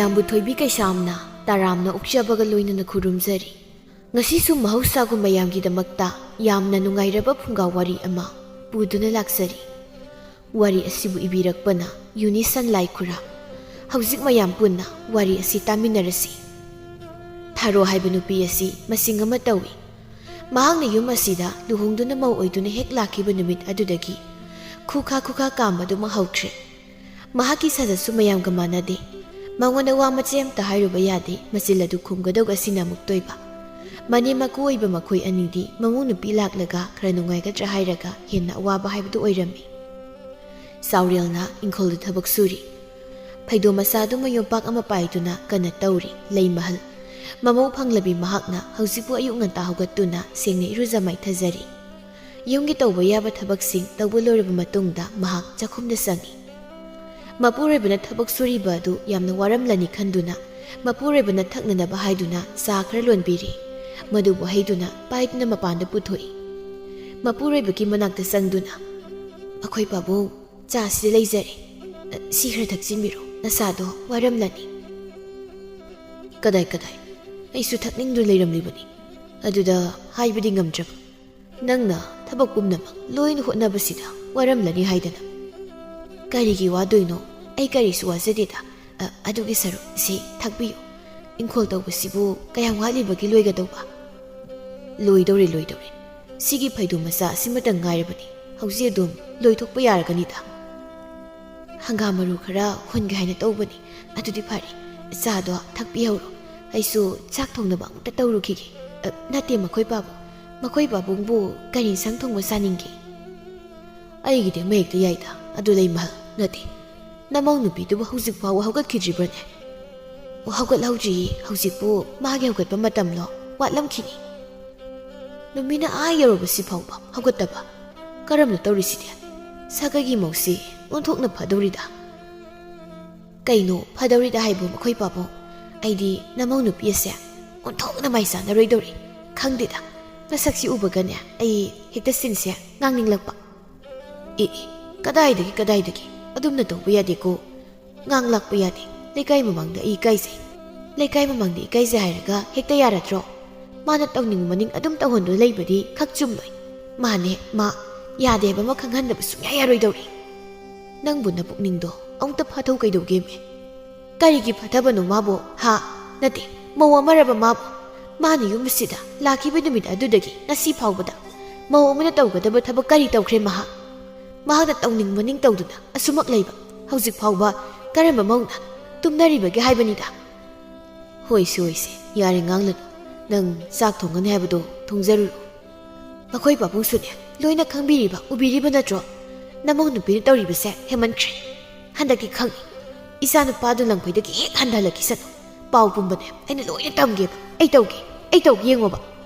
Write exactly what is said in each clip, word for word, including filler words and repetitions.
ꯅꯝꯕꯨ ꯊꯣꯏꯕꯤ ꯀꯩꯁꯥꯝꯅ ꯇꯔꯥꯝꯅ ꯑꯣꯛꯆꯕꯒ ꯂꯣꯏꯅꯅ ꯈꯨꯔꯨꯝꯖꯔꯤ꯫ ꯉꯁꯤꯁꯨ ꯃꯍꯧꯁꯥꯒꯨꯝ ꯃꯌꯥꯝꯒꯤꯗꯃꯛꯇ ꯌꯥꯝꯅ ꯅꯨꯡꯉꯥꯏꯔꯕ ꯐꯨꯡꯒꯥ ꯋꯥꯔꯤ ꯑꯃ ꯄꯨꯗꯨꯅ ꯂꯥꯛꯆꯔꯤ꯫ ꯋꯥꯔꯤ ꯑꯁꯤꯕꯨ ꯏꯕꯤꯔꯛꯄꯅ ꯌꯨꯅꯤꯁꯟ ꯂꯥꯏꯈꯨꯔꯥ꯫ ꯍꯧꯖꯤꯛ ꯃꯌꯥꯝ ꯄꯨꯟꯅ ꯋꯥꯔꯤ ꯑꯁꯤ ꯇꯥꯃꯤꯟꯅꯔꯁꯤ꯫ ꯊꯥꯔꯣ ꯍꯥꯏꯕ ꯅꯨꯄꯤ ꯑꯁꯤ ꯃꯁꯤꯡ ꯑꯃ ꯇꯧꯏ꯫ ꯃꯍꯥꯛꯅ ꯌꯨꯝ ꯑꯁꯤꯗ ꯂꯨꯍꯣꯡꯗꯨꯅ ꯃꯧ ꯑꯣꯏꯗꯨꯅ ꯍꯦꯛ ꯂꯥꯛꯈꯤꯕ ꯅꯨꯃꯤꯠ ꯑꯗꯨꯗꯒꯤ ꯈꯨꯈꯥ ꯈꯨꯈꯥ ꯀꯥꯝꯕꯗꯨꯃꯛ ꯍꯧꯈ꯭ꯔꯦ꯫ ꯃꯍꯥꯛꯀꯤ ꯁꯥꯖꯠꯁꯨ ꯃꯌꯥꯝꯒ ꯃꯥꯟꯅꯗꯦ꯫ ꯃꯉꯣꯟꯗ ꯋꯥ ꯃꯆꯦꯠ ꯑꯃꯇ ꯍꯥꯏꯔꯨꯕ ꯌꯥꯗꯦ, ꯃꯆꯤꯜ ꯑꯗꯨ ꯈꯨꯝꯒꯗꯧꯕ ꯑꯁꯤꯅ ꯑꯃꯨꯛꯇꯣꯏꯕ꯫ ꯃꯅꯦꯝ ꯃꯀꯨ ꯑꯣꯏꯕ ꯃꯈꯣꯏ ꯑꯅꯤꯗꯤ ꯃꯃꯧ ꯅꯨꯄꯤ ꯂꯥꯛꯂꯒ ꯈꯔ ꯅꯨꯡꯉꯥꯏꯒꯗ꯭ꯔꯥ ꯍꯥꯏꯔꯒ ꯍꯦꯟꯅ ꯑꯋꯥꯕ ꯍꯥꯏꯕꯗꯨ ꯑꯣꯏꯔꯝꯃꯤ꯫ ꯆꯥꯎꯔꯦꯜꯅ ꯏꯪꯈꯣꯜꯗ ꯊꯕꯛ ꯁꯨꯔꯤ꯫ ꯐꯩꯗꯣꯝ ꯃꯆꯥꯗꯨꯃ ꯌꯣꯝꯄꯥꯛ ꯑꯃ ꯄꯥꯏꯗꯨꯅ ꯀꯟꯅ ꯇꯧꯔꯤ ꯂꯩ ꯃꯍꯜ꯫ ꯃꯃꯧ ꯐꯪꯂꯕꯤ ꯃꯍꯥꯛꯅ ꯍꯧꯖꯤꯛꯄꯨ ꯑꯌꯨꯛ ꯉꯟꯇꯥ ꯍꯧꯒꯠꯇꯨꯅ ꯁꯦꯡꯅ ꯏꯔꯨꯖ ꯃꯥꯏꯊꯖꯔꯤ꯫ ꯌꯨꯝꯒꯤ ꯇꯧꯕ ꯌꯥꯕ ꯊꯕꯛꯁꯤꯡ ꯇꯧꯕ ꯂꯣꯏꯔꯕ ꯃꯇꯨꯡꯗ ꯃꯍꯥꯛ ꯆꯥꯛꯈꯨꯝꯗ ꯆꯪꯏ꯫ ꯃꯄꯨꯔꯣꯏꯕꯅ ꯊꯕꯛ ꯁꯨꯔꯤꯕ ꯑꯗꯨ ꯌꯥꯝꯅ ꯋꯥꯔꯝꯂꯅꯤ ꯈꯟꯗꯨꯅ ꯃꯄꯨꯔꯣꯏꯕꯅ ꯊꯛꯅꯅꯕ ꯍꯥꯏꯗꯨꯅ ꯆꯥ ꯈꯔ ꯂꯣꯟꯕꯤꯔꯤ꯫ ꯃꯗꯨꯕꯨ ꯍꯩꯗꯨꯅ ꯄꯥꯏꯗꯨꯅ ꯃꯄꯥꯟꯗ ꯄꯨꯊꯣꯛꯏ꯫ ꯃꯄꯨꯔꯣꯏꯕꯒꯤ ꯃꯅꯥꯛꯇ ꯆꯪꯗꯨꯅ, "ꯑꯩꯈꯣꯏ ꯄꯥꯕꯨꯡ, ꯆꯥꯁꯤꯗ ꯂꯩꯖꯔꯦ꯫ ꯁꯤ ꯈꯔ ꯊꯛꯆꯤꯟꯕꯤꯔꯣ, ꯅꯁꯥꯗꯣ ꯋꯥꯔꯝꯂꯅꯤ꯫" "ꯀꯗꯥꯏ ꯀꯗꯥꯏ? ꯑꯩꯁꯨ ꯊꯛꯅꯤꯡꯗꯨꯅ ꯂꯩꯔꯝꯂꯤꯕꯅꯤ꯫ ꯑꯗꯨꯗ ꯍꯥꯏꯕꯗꯤ ꯉꯝꯗ꯭ꯔꯕ꯫ ꯅꯪꯅ ꯊꯕꯛ ꯄꯨꯝꯅꯃꯛ ꯂꯣꯏꯅ ꯍꯣꯠꯅꯕꯁꯤꯗ ꯋꯥꯔꯝꯂꯅꯤ ꯍꯥꯏꯗꯅ꯫" "ꯀꯔꯤꯒꯤ ꯋꯥꯗꯣꯏꯅꯣ? ꯑꯩ ꯀꯔꯤꯁꯨ ꯋꯥꯖꯗꯦꯗ꯫ ꯑ, ꯑꯗꯨꯒꯤ ꯁꯔꯨꯛ ꯁꯤ ꯊꯛꯄꯤꯌꯨ꯫ ꯏꯪꯈꯣꯜ ꯇꯧꯕꯁꯤꯕꯨ ꯀꯌꯥꯝ ꯋꯥꯠꯂꯤꯕꯒꯦ ꯂꯣꯏꯒꯗꯧꯕ?" "ꯂꯣꯏꯗꯧꯔꯦ, ꯂꯣꯏꯗꯧꯔꯦ꯫ ꯁꯤꯒꯤ ꯐꯩꯗꯣꯝ ꯃꯆꯥ ꯑꯁꯤꯃꯇꯪ ꯉꯥꯏꯔꯕꯅꯤ꯫ ꯍꯧꯖꯤꯛ ꯑꯗꯨꯝ ꯂꯣꯏꯊꯣꯛꯄ ꯌꯥꯔꯒꯅꯤꯗ꯫" "ꯍꯪꯒꯥꯝ ꯃꯔꯨ ꯈꯔ ꯍꯨꯟꯒꯦ ꯍꯥꯏꯅ ꯇꯧꯕꯅꯤ꯫ ꯑꯗꯨꯗꯤ ꯐꯔꯦ, ꯆꯥꯗꯣ ꯊꯛꯄꯤꯍꯧꯔꯣ꯫ ꯑꯩꯁꯨ ꯆꯥꯛ ꯊꯣꯡꯅꯕ ꯑꯃꯨꯛꯇ ꯇꯧꯔꯨꯈꯤꯒꯦ꯫" "ꯑ, ꯅꯠꯇꯦ, ꯃꯈꯣꯏ ꯄꯥꯕꯨꯡ꯫ ꯃꯈꯣꯏ ꯄꯥꯕꯨꯡꯕꯨ ꯀꯔꯤ ꯏꯟꯁꯥꯡ ꯊꯣꯡꯕ ꯆꯥꯅꯤꯡꯒꯦ?" "ꯑꯩꯒꯤꯗꯤ ꯑꯃ ꯍꯦꯛꯇ ꯌꯥꯏꯗ꯫ ꯑꯗꯨ ꯂꯩꯃꯍꯜ, ꯅꯠꯇꯦ, ꯅꯃꯧ ꯅꯨꯄꯤꯗꯨꯕꯨ ꯍꯧꯖꯤꯛ ꯐꯥꯎꯕ ꯍꯧꯒꯠꯈꯤꯗ꯭ꯔꯤꯕ꯭ꯔꯅꯦ?" "ꯑꯣ, ꯍꯧꯒꯠꯍꯧꯗ꯭ꯔꯤꯌꯦ꯫ ꯍꯧꯖꯤꯛꯄꯨ ꯃꯥꯒꯤ ꯍꯧꯒꯠꯄ ꯃꯇꯝꯂꯣ? ꯋꯥꯠꯂꯝꯈꯤꯅꯤ꯫" "ꯅꯨꯃꯤꯠꯅ ꯑꯥ ꯌꯧꯔꯕꯁꯤ ꯐꯥꯎꯕ ꯍꯧꯒꯠꯇꯕ? ꯀꯔꯝꯅ ꯇꯧꯔꯤꯁꯤꯗꯤ? ꯁꯥꯒꯩꯒꯤ ꯃꯧꯁꯤ ꯑꯣꯟꯊꯣꯛꯅ ꯐꯗꯧꯔꯤꯗ꯫" "ꯀꯩꯅꯣ ꯐꯗꯧꯔꯤꯗ ꯍꯥꯏꯕꯨ, ꯃꯈꯣꯏ ꯄꯥꯕꯨꯡ? ꯑꯩꯗꯤ ꯅꯃꯧ ꯅꯨꯄꯤ ꯑꯁꯦ ꯑꯣꯟꯊꯣꯛꯅ ꯃꯥꯏ ꯆꯥꯅꯔꯣꯏꯗꯧꯔꯤ꯫ ꯈꯪꯗꯦꯗ, ꯃꯁꯛꯁꯤ ꯎꯕꯒꯅꯦ ꯑꯩ ꯍꯦꯛꯇ ꯁꯤꯟꯁꯦ ꯉꯥꯡꯅꯤꯡꯂꯛꯄ꯫" "ꯑꯦ ꯑꯦ, ꯀꯗꯥꯏꯗꯒꯤ, ꯀꯗꯥꯏꯗꯒꯤ? ꯑꯗꯨꯝꯅ ꯇꯧꯕ ꯌꯥꯗꯦꯀꯣ꯫ ꯉꯥꯡꯂꯛꯄ ꯌꯥꯗꯦ꯫ ꯂꯩꯀꯥꯏ ꯃꯃꯥꯡꯗ ꯑꯩ ꯏꯀꯥꯏꯖꯩ꯫ ꯂꯩꯀꯥꯏ ꯃꯃꯥꯡꯗ ꯏꯀꯥꯏꯖꯩ ꯍꯥꯏꯔꯒ ꯍꯦꯛꯇ ꯌꯥꯔꯗ꯭ꯔꯣ? ꯃꯥꯅ ꯇꯧꯅꯤꯡꯕ ꯃꯅꯤꯡ ꯑꯗꯨꯝ ꯇꯧꯍꯟꯗꯨꯅ ꯂꯩꯕꯗꯤ ꯈꯛ ꯆꯨꯝꯂꯣꯏ꯫ ꯃꯥꯅꯦ, ꯃꯥ ꯌꯥꯗꯦ ꯍꯥꯏꯕ ꯑꯃ ꯈꯪꯍꯟꯗꯕ ꯁꯨꯡꯌꯥ ꯌꯥꯔꯣꯏꯗꯧꯔꯤ꯫ ꯅꯪꯕꯨ ꯅꯄꯨꯛꯅꯤꯡꯗꯣ ꯑꯃꯨꯛꯇ ꯐꯥꯊꯧ ꯀꯩꯗꯧꯒꯦꯃꯤ? ꯀꯔꯤꯒꯤ ꯐꯊꯕꯅꯣ ꯃꯥꯕꯨ, ꯍꯥ? ꯅꯠꯇꯦ, ꯃꯧ ꯑꯃꯔꯕ ꯃꯥꯕꯨ? ꯃꯥꯅ ꯌꯨꯝ ꯑꯁꯤꯗ ꯂꯥꯛꯈꯤꯕ ꯅꯨꯃꯤꯠ ꯑꯗꯨꯗꯒꯤ ꯉꯁꯤ ꯐꯥꯎꯕꯗ ꯃꯧ ꯑꯃꯅ ꯇꯧꯒꯗꯕ ꯊꯕꯛ ꯀꯔꯤ ꯇꯧꯈ꯭ꯔꯦ ꯃꯍꯥꯛ? ꯃꯍꯥꯛꯅ ꯇꯧꯅꯤꯡ ꯃꯅꯤꯡ ꯇꯧꯗꯨꯅ ꯑꯁꯨꯃꯛ ꯂꯩꯕ, ꯍꯧꯖꯤꯛ ꯐꯥꯎꯕ ꯀꯔꯝꯕ ꯃꯧꯅ ꯇꯨꯝꯅꯔꯤꯕꯒꯦ ꯍꯥꯏꯕꯅꯤꯗ? ꯍꯣꯏꯁꯦ, ꯍꯣꯏꯁꯦ, ꯌꯥꯔꯦ, ꯉꯥꯡꯂꯅꯨ꯫ ꯅꯪ ꯆꯥꯛ ꯊꯣꯡꯒꯅꯤ ꯍꯥꯏꯕꯗꯣ ꯊꯣꯡꯖꯔꯨꯔꯣ꯫ ꯃꯈꯣꯏ ꯄꯥꯕꯨꯡꯁꯨꯅꯦ, ꯂꯣꯏꯅ ꯈꯪꯕꯤꯔꯤꯕ, ꯎꯕꯤꯔꯤꯕ ꯅꯠꯇ꯭ꯔꯣ? ꯅꯃꯧ ꯅꯨꯄꯤꯅ ꯇꯧꯔꯤꯕꯁꯦ ꯍꯦꯟꯃꯟꯈ꯭ꯔꯦ꯫ ꯍꯟꯗꯛꯇꯤ ꯈꯪꯉꯤ꯫ ꯏꯆꯥ ꯅꯨꯄꯥꯗꯨ ꯂꯪꯐꯩꯗꯒꯤ ꯍꯦꯛ ꯍꯟꯊꯍꯜꯂꯛꯈꯤꯁꯅꯨ꯫ ꯄꯥꯎ ꯄꯨꯝꯕꯅꯦ ꯑꯩꯅ ꯂꯣꯏꯅ ꯇꯝꯒꯦꯕ꯫ ꯑꯩ ꯇꯧꯒꯦ, ꯑꯩ ꯇꯧꯒꯦ, ꯌꯦꯡꯉꯣꯕ꯫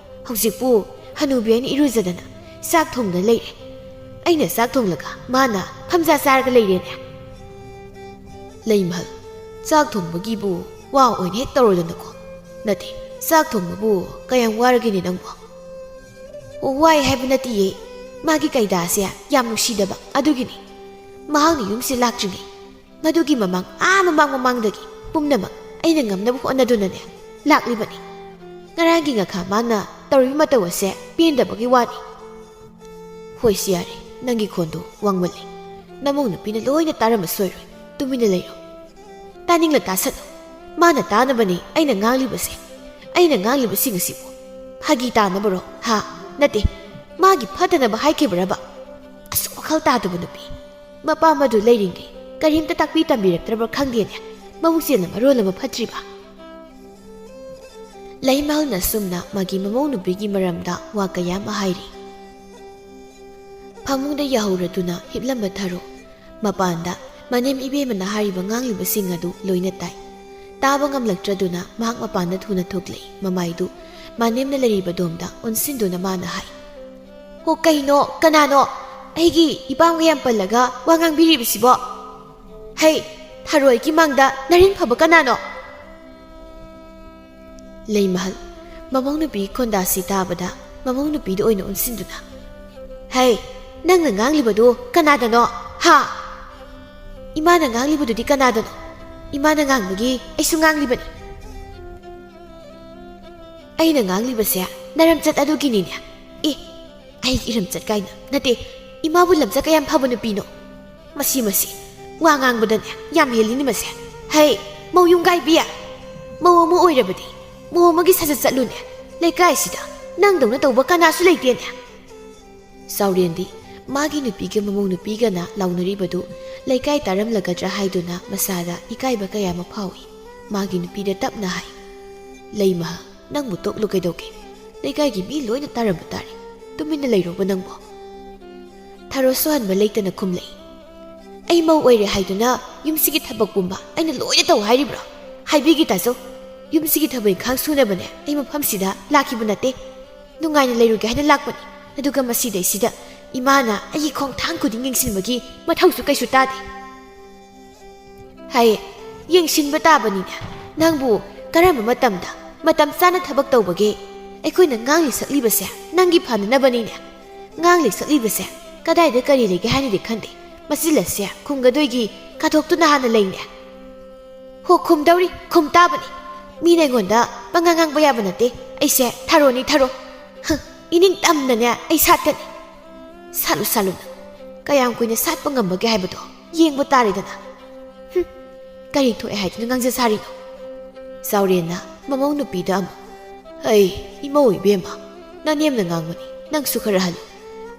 ꯍꯧꯖꯤꯛꯄꯨ ꯍꯅꯨꯕꯤ ꯑꯩꯅ ꯏꯔꯨꯖꯗꯅ ꯆꯥꯛ ꯊꯣꯡꯗꯅ ꯂꯩꯔꯦ꯫ ꯑꯩꯅ ꯆꯥꯛ ꯊꯣꯡꯂꯒ ꯃꯥꯅ ꯐꯝꯖꯥ ꯆꯥꯔꯒ ꯂꯩꯔꯦꯅꯦ꯫ ꯂꯩꯃꯍꯜ, ꯆꯥꯛ ꯊꯣꯡꯕꯒꯤꯕꯨ ꯋꯥ ꯑꯣꯏꯅ ꯍꯦꯛ ꯇꯧꯔꯗꯅꯀꯣ꯫ ꯅꯠꯇꯦ, ꯆꯥꯛ ꯊꯣꯡꯕꯕꯨ ꯀꯌꯥꯝ ꯋꯥꯔꯒꯦꯅꯦ ꯅꯪꯕꯣ? ꯑꯣ, ꯋꯥꯏ ꯍꯥꯏꯕ ꯅꯠꯇꯤꯌꯦ꯫ ꯃꯥꯒꯤ ꯀꯩꯗꯥꯁꯦ ꯌꯥꯝ ꯅꯨꯡꯁꯤꯗꯕ ꯑꯗꯨꯒꯤꯅꯤ꯫ ꯃꯍꯥꯛꯅ ꯌꯨꯝꯁꯤ ꯂꯥꯛꯇ꯭ꯔꯤꯉꯩ, ꯃꯗꯨꯒꯤ ꯃꯃꯥꯡ, ꯑꯥ ꯃꯃꯥꯡ ꯃꯃꯥꯡꯗꯒꯤ ꯄꯨꯝꯅꯃꯛ ꯑꯩꯅ ꯉꯝꯅꯕ ꯍꯣꯠꯅꯗꯨꯅꯅꯦ ꯂꯥꯛꯂꯤꯕꯅꯤ꯫ ꯉꯔꯥꯡꯒꯤ ꯉꯥꯈꯥ ꯃꯥꯅ ꯇꯧꯔꯤꯕ ꯃꯇꯧ ꯑꯁꯦ ꯄꯦꯟꯗꯕꯒꯤ ꯋꯥꯅꯤ꯫ ꯍꯣꯏꯁꯤ ꯌꯥꯔꯦ, ꯅꯪꯒꯤ ꯈꯣꯟꯗꯣ ꯋꯥꯡꯃꯜꯂꯤ꯫ ꯅꯃꯧ ꯅꯨꯄꯤꯅ ꯂꯣꯏꯅ ꯇꯥꯔꯝꯕ ꯁꯣꯏꯔꯣꯏ꯫ ꯇꯨꯃꯤꯟꯅ ꯂꯩꯔꯣ꯫ ꯇꯥꯅꯤꯡꯂ ꯇꯥꯁꯠꯂꯨ꯫ ꯃꯥꯅ ꯇꯥꯅꯕꯅꯤ ꯑꯩꯅ ꯉꯥꯡꯂꯤꯕꯁꯦ꯫ ꯑꯩꯅ ꯉꯥꯡꯂꯤꯕꯁꯤꯡ ꯑꯁꯤꯕꯨ ꯐꯥꯒꯤ ꯇꯥꯅꯕꯔꯣ? ꯍꯥ? ꯅꯠꯇꯦ꯫ ꯃꯥꯒꯤ ꯐꯠꯇꯅꯕ ꯍꯥꯏꯈꯤꯕ꯭ꯔꯕ? ꯑꯁꯨꯛ ꯋꯥꯈꯜ ꯇꯥꯗꯕ ꯅꯨꯄꯤ꯫ ꯃꯄꯥ ꯃꯗꯨ ꯂꯩꯔꯤꯉꯩ ꯀꯔꯤꯝꯇ ꯇꯥꯛꯄꯤ ꯇꯝꯕꯤꯔꯛꯇ꯭ꯔꯕ꯭ꯔꯥ ꯈꯪꯗꯦꯅꯦ꯫ ꯃꯕꯨꯛꯆꯦꯜꯅ ꯃꯔꯣꯜ ꯑꯃ ꯐꯠꯇ꯭ꯔꯤꯕ꯫ ꯂꯩꯃꯍꯜꯅ ꯁꯨꯝꯅ ꯃꯥꯒꯤ ꯃꯃꯧ ꯅꯨꯄꯤꯒꯤ ꯃꯔꯝꯗ ꯋꯥ ꯀꯌꯥ ꯑꯃ ꯍꯥꯏꯔꯤ꯫ ꯐꯃꯨꯡꯗ ꯌꯥꯍꯧꯔꯗꯨꯅ ꯍꯤꯞꯂꯝꯕ ꯊꯔꯣ ꯃꯄꯥꯟꯗ ꯃꯅꯦꯝ ꯏꯕꯦꯝꯃꯅ ꯍꯥꯏꯔꯤꯕ ꯉꯥꯡꯂꯤꯕꯁꯤꯡ ꯑꯗꯨ ꯂꯣꯏꯅ ꯇꯥꯏ꯫ ꯇꯥꯕ ꯉꯝꯂꯛꯇ꯭ꯔꯗꯨꯅ ꯃꯍꯥꯛ ꯃꯄꯥꯟꯗ ꯊꯨꯅ ꯊꯣꯛꯂꯛꯏ꯫ ꯃꯃꯥꯏꯗꯨ ꯃꯅꯦꯝꯅ ꯂꯩꯔꯤꯕ ꯗꯣꯝꯗ ꯑꯣꯟꯁꯤꯟꯗꯨꯅ ꯃꯥꯅ ꯍꯥꯏ, "ꯍꯣ, ꯀꯩꯅꯣ? ꯀꯅꯥꯅꯣ? ꯑꯩꯒꯤ ꯏꯄꯥꯝꯒ ꯌꯥꯝ ꯄꯜꯂꯒ ꯋꯥ ꯉꯥꯡꯕꯤꯔꯤꯕꯁꯤꯕꯣ? ꯍꯩ, ꯊꯔꯣꯏꯒꯤ ꯃꯥꯡꯗ ꯅꯔꯤꯟ ꯐꯕ ꯀꯅꯥꯅꯣ?" ꯂꯩꯃꯍꯜ, ꯃꯃꯧ ꯅꯨꯄꯤ ꯈꯣꯟꯗꯥꯁꯤ ꯇꯥꯕꯗ ꯃꯃꯧ ꯅꯨꯄꯤꯗ ꯑꯣꯏꯅ ꯑꯣꯟꯁꯤꯟꯗꯨꯅ, "ꯍꯩ, ꯅꯪꯅ ꯉꯥꯡꯂꯤꯕꯗꯨ ꯀꯅꯥꯗꯅꯣ? ꯍꯥ? ꯏꯃꯥꯅ ꯉꯥꯡꯂꯤꯕꯗꯨꯗꯤ ꯀꯅꯥꯗꯅꯣ? ꯏꯃꯥꯅ ꯉꯥꯡꯕꯒꯤ ꯑꯩꯁꯨ ꯉꯥꯡꯂꯤꯕꯅꯤ꯫ ꯑꯩꯅ ꯉꯥꯡꯂꯤꯕꯁꯦ ꯅꯔꯝꯆꯠ ꯑꯗꯨꯒꯤꯅꯤꯅꯦ꯫ ꯑꯦ, ꯑꯩꯒꯤ ꯏꯔꯝꯆꯠ ꯀꯥꯏꯅ ꯅꯠꯇꯦ, ꯏꯃꯥꯕꯨ ꯂꯝꯆꯠ ꯀꯌꯥꯝ ꯐꯕ ꯅꯨꯄꯤꯅꯣ꯫ ꯃꯁꯤ, ꯃꯁꯤ, ꯋꯥ ꯉꯥꯡꯕꯗꯅꯦ ꯌꯥꯝ ꯍꯦꯜꯂꯤꯅꯦ ꯃꯁꯦ꯫ ꯍꯩ, ꯃꯧ ꯌꯨꯝꯒꯥꯏꯕꯤ, ꯃꯧ ꯑꯃ ꯑꯣꯏꯔꯕꯗꯤ ꯃꯧ ꯑꯃꯒꯤ ꯁꯥꯖꯠ ꯆꯠꯂꯨꯅꯦ꯫ ꯂꯩꯀꯥꯏꯁꯤꯗ ꯅꯪꯗꯧꯅ ꯇꯧꯕ ꯀꯅꯥꯁꯨ ꯂꯩꯇꯦꯅꯦ꯫ ꯆꯥꯎꯔꯦꯟꯗꯤ ꯃꯥꯒꯤ ꯅꯨꯄꯤꯒ ꯃꯃꯧ ꯅꯨꯄꯤꯒꯅ ꯂꯥꯎꯅꯔꯤꯕꯗꯨ ꯂꯩꯀꯥꯏ ꯇꯥꯔꯝꯂꯒꯗ꯭ꯔꯥ ꯍꯥꯏꯗꯨꯅ ꯃꯁꯥꯗ ꯏꯀꯥꯏꯕ ꯀꯌꯥ ꯑꯃ ꯐꯥꯎꯏ꯫ ꯃꯥꯒꯤ ꯅꯨꯄꯤꯗ ꯇꯞꯅ ꯍꯥꯏ, "ꯂꯩꯃ, ꯅꯪꯕꯨ ꯇꯣꯛꯂꯨ ꯀꯩꯗꯧꯒꯦ? ꯂꯩꯀꯥꯏꯒꯤ ꯃꯤ ꯂꯣꯏꯅ ꯇꯥꯔꯝꯕ ꯇꯥꯔꯦ꯫ ꯇꯨꯃꯤꯟꯅ ꯂꯩꯔꯣꯕ ꯅꯪꯕꯨ?" ꯊꯔꯣ ꯁꯣꯍꯟꯕ ꯂꯩꯇꯅ ꯈꯨꯝꯂꯛꯏ, "ꯑꯩ ꯃꯧ ꯑꯣꯏꯔꯦ ꯍꯥꯏꯗꯨꯅ ꯌꯨꯝꯁꯤꯒꯤ ꯊꯕꯛ ꯄꯨꯝꯕ ꯑꯩꯅ ꯂꯣꯏꯅ ꯇꯧ ꯍꯥꯏꯔꯤꯕ꯭ꯔꯣ? ꯍꯥꯏꯕꯤꯒꯦ ꯇꯥꯖꯧ, ꯌꯨꯝꯁꯤꯒꯤ ꯊꯕꯛ ꯏꯪꯈꯥꯡ ꯁꯨꯅꯕꯅꯦ ꯑꯩ ꯃꯐꯝꯁꯤꯗ ꯂꯥꯛꯈꯤꯕ ꯅꯠꯇꯦ꯫ ꯅꯨꯡꯉꯥꯏꯅ ꯂꯩꯔꯨꯒꯦ ꯍꯥꯏꯅ ꯂꯥꯛꯄꯅꯤ꯫ ꯑꯗꯨꯒ ꯃꯁꯤꯗꯩꯁꯤꯗ ꯏꯃꯥꯅ ꯑꯩꯒꯤ ꯈꯣꯡꯊꯥꯡ ꯈꯨꯗꯤꯡ ꯌꯦꯡꯁꯤꯟꯕꯒꯤ ꯃꯊꯧꯁꯨ ꯀꯩꯁꯨ ꯇꯥꯗꯦ꯫ ꯍꯥꯏꯌꯦ, ꯌꯦꯡꯁꯤꯟꯕ ꯇꯥꯕꯅꯤꯅꯦ꯫ ꯅꯪꯕꯨ ꯀꯔꯝꯕ ꯃꯇꯝꯗ ꯃꯇꯝ ꯆꯥꯅ ꯊꯕꯛ ꯇꯧꯕꯒꯦ? ꯑꯩꯈꯣꯏꯅ ꯉꯥꯡꯂꯤ ꯁꯛꯂꯤꯕꯁꯦ ꯅꯪꯒꯤ ꯐꯅꯅꯕꯅꯤꯅꯦ꯫ ꯉꯥꯡꯂꯤ ꯁꯛꯂꯤꯕꯁꯦ ꯀꯗꯥꯏꯗ ꯀꯔꯤ ꯂꯩꯒꯦ ꯍꯥꯏꯅꯗꯤ ꯈꯟꯗꯦ꯫ ꯃꯆꯤꯜꯂꯁꯦ ꯈꯨꯝꯒꯗꯣꯏꯒꯤ ꯀꯥꯊꯣꯛꯇꯨꯅ ꯍꯥꯟꯅ ꯂꯩꯅꯦ꯫ ꯍꯣ, ꯈꯨꯝꯗꯧꯔꯤ, ꯈꯨꯝ ꯇꯥꯕꯅꯤ꯫ ꯃꯤꯅ ꯑꯩꯉꯣꯟꯗ ꯄꯉꯥꯡ ꯉꯥꯡꯕ ꯌꯥꯕ ꯅꯠꯇꯦ꯫ ꯑꯩꯁꯦ ꯊꯔꯣꯅꯤ, ꯊꯔꯣ꯫ ꯍ, ꯏꯅꯤꯡ ꯇꯝꯅꯅꯦ ꯑꯩ ꯁꯥꯠꯀꯅꯤ꯫ ꯁꯥꯠꯂꯨ, ꯁꯥꯠꯂꯨ ꯅꯪ꯫ ꯀꯌꯥꯝ ꯀꯨꯏꯅ ꯁꯥꯠꯄ ꯉꯝꯕꯒꯦ ꯍꯥꯏꯕꯗꯣ ꯌꯦꯡꯕ ꯇꯥꯔꯦꯗꯅ꯫ ꯍꯨꯝ, ꯀꯔꯤ ꯊꯣꯛꯑꯦ ꯍꯥꯏꯗꯨꯅ ꯉꯥꯡꯖ ꯁꯥꯔꯤꯅꯣ? ꯆꯥꯎꯔꯦꯟꯅ ꯃꯃꯧ ꯅꯨꯄꯤꯗ ꯑꯃꯨꯛ, "ꯍꯩ, ꯏꯃꯧ ꯏꯕꯦꯝꯃ, ꯅꯅꯦꯝꯅ ꯉꯥꯡꯕꯅꯤ, ꯅꯪꯁꯨ ꯈꯔ ꯍꯜꯂꯨ꯫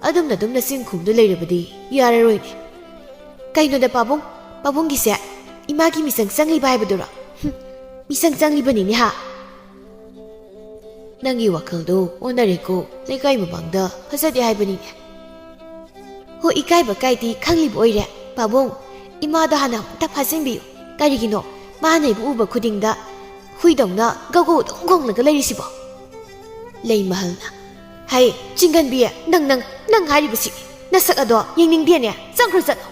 ꯑꯗꯨꯝꯅ ꯑꯗꯨꯝ ꯅꯆꯤꯟ ꯈꯨꯝꯗꯨ ꯂꯩꯔꯕꯗꯤ ꯌꯥꯔꯔꯣꯏꯅꯦ꯫" ꯀꯩꯅꯣꯗ ꯄꯥꯕꯨꯡ, ꯄꯥꯕꯨꯡꯒꯤꯁꯦ ꯏꯃꯥꯒꯤ ꯃꯤꯆꯪ ꯆꯪꯂꯤꯕ ꯍꯥꯏꯕꯗꯨꯔꯣ? ꯍꯨꯝ, ꯃꯤꯆꯪ ꯆꯪꯂꯤꯕꯅꯤꯅꯦ ꯍꯥ? ꯅꯪꯒꯤ ꯋꯥꯈꯜꯗꯣ ꯑꯣꯟꯅꯔꯦꯀꯣ, ꯂꯩꯀꯥꯏ ꯃꯃꯥꯡꯗ ꯐꯖꯗꯦ ꯍꯥꯏꯕꯅꯤꯅꯦ꯫ ꯍꯣ, ꯏꯀꯥꯏꯕ ꯀꯥꯏꯗꯤ ꯈꯪꯂꯤꯕ ꯑꯣꯏꯔꯦ꯫ ꯄꯥꯕꯨꯡ, ꯏꯃꯥꯗꯣ ꯍꯥꯟꯅ ꯑꯃꯨꯛꯇ ꯐꯥꯖꯤꯟꯕꯤꯌꯨ꯫ ꯀꯔꯤꯒꯤꯅꯣ ꯃꯥꯅ ꯑꯩꯕꯨ ꯎꯕ ꯈꯨꯗꯤꯡꯗ ꯍꯨꯏꯗꯧꯅ ꯒꯧꯒꯧ ꯑꯗꯨꯝ ꯈꯣꯡꯂꯒ ꯂꯩꯔꯤꯁꯤꯕꯣ? ꯂꯩꯃꯍꯜꯅ, "ꯍꯩ, ꯆꯤꯡꯒꯟꯕꯤ, ꯅꯪ, ꯅꯪ, ꯅꯪ ꯍꯥꯏꯔꯤꯕꯁꯤ ꯅꯁꯛ ꯑꯗꯣ ꯌꯦꯡꯅꯤꯡꯗꯦꯅꯦ, ꯆꯪꯈ꯭ꯔꯣ ꯆꯠꯂꯣ꯫"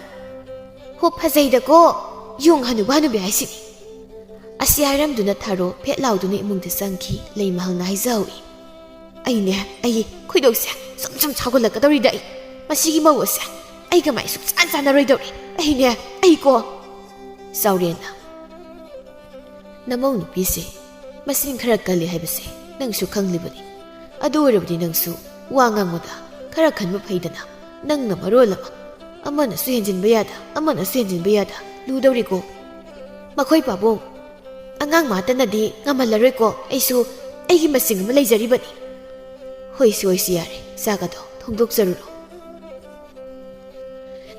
ꯍꯣ, ꯐꯖꯩꯗꯀꯣ, ꯌꯣꯡ ꯍꯅꯨꯕ ꯍꯅꯨꯕꯤ ꯍꯥꯏꯁꯤꯅꯤ꯫ ꯑꯁꯤ ꯍꯥꯏꯔꯝꯗꯨꯅ ꯊꯔꯣ ꯐꯦꯠ ꯂꯥꯎꯗꯨꯅ ꯏꯃꯨꯡꯗ ꯆꯪꯈꯤ꯫ ꯂꯩꯃꯍꯜꯅ ꯍꯥꯏꯖꯍꯧꯏ, "ꯑꯩꯅꯦ, ꯑꯩ ꯈꯣꯏꯗꯧꯁꯦ ꯁꯨꯝ ꯁꯨꯝ ꯁꯥꯎꯒꯠꯂꯛꯀꯗꯧꯔꯤꯗ ꯑꯩ꯫ ꯃꯁꯤꯒꯤ ꯃꯧ ꯑꯁꯦ ꯑꯩꯒ ꯃꯥꯏ ꯁꯨꯡꯆꯥꯟ ꯆꯥꯟꯅꯔꯣꯏꯗꯧꯔꯤ꯫ ꯑꯩꯅꯦ, ꯑꯩꯀꯣ꯫" ꯆꯥꯎꯔꯦꯟꯅ, ꯅꯃꯧ ꯅꯨꯄꯤꯁꯦ ꯃꯆꯤꯟ ꯈꯔ ꯀꯜꯂꯤ ꯍꯥꯏꯕꯁꯦ ꯅꯪꯁꯨ ꯈꯪꯂꯤꯕꯅꯤ꯫ ꯑꯗꯨ ꯑꯣꯏꯔꯕꯗꯤ ꯅꯪꯁꯨ ꯋꯥ ꯉꯥꯡꯕꯗ ꯈꯔ ꯈꯟꯕ ꯐꯩꯗꯅ꯫ ꯅꯪꯅ ꯃꯔꯣꯜ ꯑꯃ ꯑꯃꯅꯁꯨ ꯍꯦꯟꯖꯤꯟꯕ ꯌꯥꯗ, ꯑꯃꯅꯁꯨ ꯍꯦꯟꯖꯤꯟꯕ ꯌꯥꯗ ꯂꯨꯗꯧꯔꯤꯀꯣ꯫ ꯃꯈꯣꯏ ꯄꯥꯕꯨꯡ, ꯑꯉꯥꯡ ꯃꯥꯇꯅꯗꯤ ꯉꯝꯍꯜꯂꯔꯣꯏꯀꯣ꯫ ꯑꯩꯁꯨ ꯑꯩꯒꯤ ꯃꯁꯤꯡ ꯑꯃ ꯂꯩꯖꯔꯤꯕꯅꯤ꯫ ꯍꯣꯏꯁꯤ ꯍꯣꯏꯁꯤ, ꯌꯥꯔꯦ, ꯆꯥꯛ ꯑꯗꯣ ꯊꯣꯡꯗꯣꯛꯆꯔꯨꯔꯣ꯫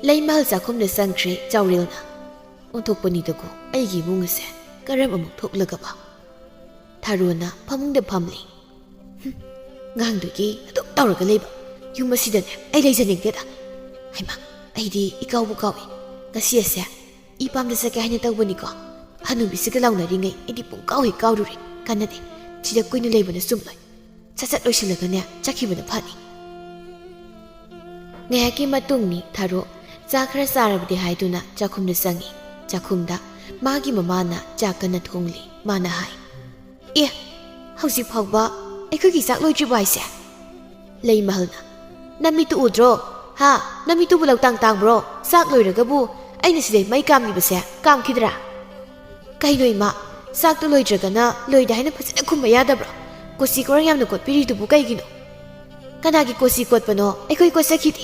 ꯂꯩꯃꯍꯜ ꯆꯥꯛꯈꯨꯝꯗ ꯆꯪꯈ꯭ꯔꯦ ꯆꯥꯎꯔꯦꯜꯅ꯫ ꯑꯣꯟꯊꯣꯛꯄꯅꯤꯗꯀꯣ, ꯑꯩꯒꯤ ꯏꯃꯨꯡ ꯑꯁꯦ ꯀꯔꯝ ꯑꯃꯨꯛ ꯊꯣꯛꯂꯒꯕ? ꯊꯥꯔꯣꯅ ꯐꯃꯨꯡꯗ ꯐꯝꯂꯤ꯫ "ꯍꯨꯝ, ꯉꯥꯡꯗꯣꯏꯒꯤ ꯑꯗꯨꯝ ꯇꯧꯔꯒ ꯂꯩꯕ꯫ ꯌꯨꯝ ꯑꯁꯤꯗꯅꯦ ꯑꯩ ꯂꯩꯖꯅꯤꯡꯗꯦꯗ꯫ ꯍꯩꯃꯥ, ꯑꯩꯗꯤ ꯏꯀꯥꯎꯕꯨ ꯀꯥꯎꯏ꯫ ꯉꯁꯤ ꯑꯁꯦ ꯏ ꯄꯥꯝꯗ ꯆꯠꯀꯦ ꯍꯥꯏꯅ ꯇꯧꯕꯅꯤꯀꯣ꯫ ꯍꯅꯨꯕꯤꯁꯤꯒ ꯂꯥꯎꯅꯔꯤꯉꯩ ꯑꯩꯗꯤ ꯄꯨꯡꯀꯥꯎ ꯍꯦꯛ ꯀꯥꯎꯔꯨꯔꯦ꯫ ꯀꯥꯟꯅꯗꯦ, ꯁꯤꯗ ꯀꯨꯏꯅ ꯂꯩꯕꯅ ꯆꯨꯝꯂꯣꯏ꯫ ꯁꯠ ꯁꯠ ꯂꯣꯏꯁꯤꯜꯂꯒꯅꯦ ꯆꯠꯈꯤꯕꯅ ꯐꯅꯤ꯫" ꯉꯥꯏꯍꯥꯛꯀꯤ ꯃꯇꯨꯡꯅꯤ ꯊꯥꯔꯣ ꯆꯥ ꯈꯔ ꯆꯥꯔꯕꯗꯤ ꯍꯥꯏꯗꯨꯅ ꯆꯥꯛꯈꯨꯝꯗ ꯆꯪꯉꯤ꯫ ꯆꯥꯛꯈꯨꯝꯗ ꯃꯥꯒꯤ ꯃꯃꯥꯅ ꯆꯥꯛ ꯀꯟꯅ ꯊꯣꯡꯂꯤ꯫ ꯃꯥꯅ ꯍꯥꯏ, "ꯑꯦ, ꯍꯧꯖꯤꯛ ꯐꯥꯎꯕ ꯑꯩꯈꯣꯏꯒꯤ ꯆꯥꯛ ꯂꯣꯏꯗ꯭ꯔꯤꯕꯣ ꯍꯥꯏꯁꯦ?" ꯂꯩꯃꯍꯜꯅ, "ꯅꯃꯤꯠꯇꯨ ꯎꯗ꯭ꯔꯣ? ꯍꯥ? ꯅꯃꯤꯠꯇꯨꯕꯨ ꯂꯧꯇꯥꯡ ꯇꯥꯡꯕ꯭ꯔꯣ? ꯆꯥꯛ ꯂꯣꯏꯔꯒꯕꯨ ꯑꯩꯅ ꯁꯤꯗꯩ ꯃꯩ ꯀꯥꯝꯂꯤꯕꯁꯦ ꯀꯥꯝꯈꯤꯗ꯭ꯔꯥ?" "ꯀꯩꯅꯣ ꯏꯃꯥ, ꯆꯥꯛꯇꯣ ꯂꯣꯏꯗ꯭ꯔꯒꯅ ꯂꯣꯏꯗꯦ ꯍꯥꯏꯅ ꯐꯖꯅ ꯈꯨꯝꯕ ꯌꯥꯗꯕ꯭ꯔꯣ? ꯀꯣꯆꯤ ꯀꯣꯔꯪ ꯌꯥꯝꯅ ꯀꯣꯠꯄꯤꯔꯤꯗꯨꯕꯨ ꯀꯩꯒꯤꯅꯣ?" "ꯀꯅꯥꯒꯤ ꯀꯣꯆꯤ ꯀꯣꯠꯄꯅꯣ? ꯑꯩꯈꯣꯏ ꯀꯣꯠꯆꯈꯤꯗꯦ꯫"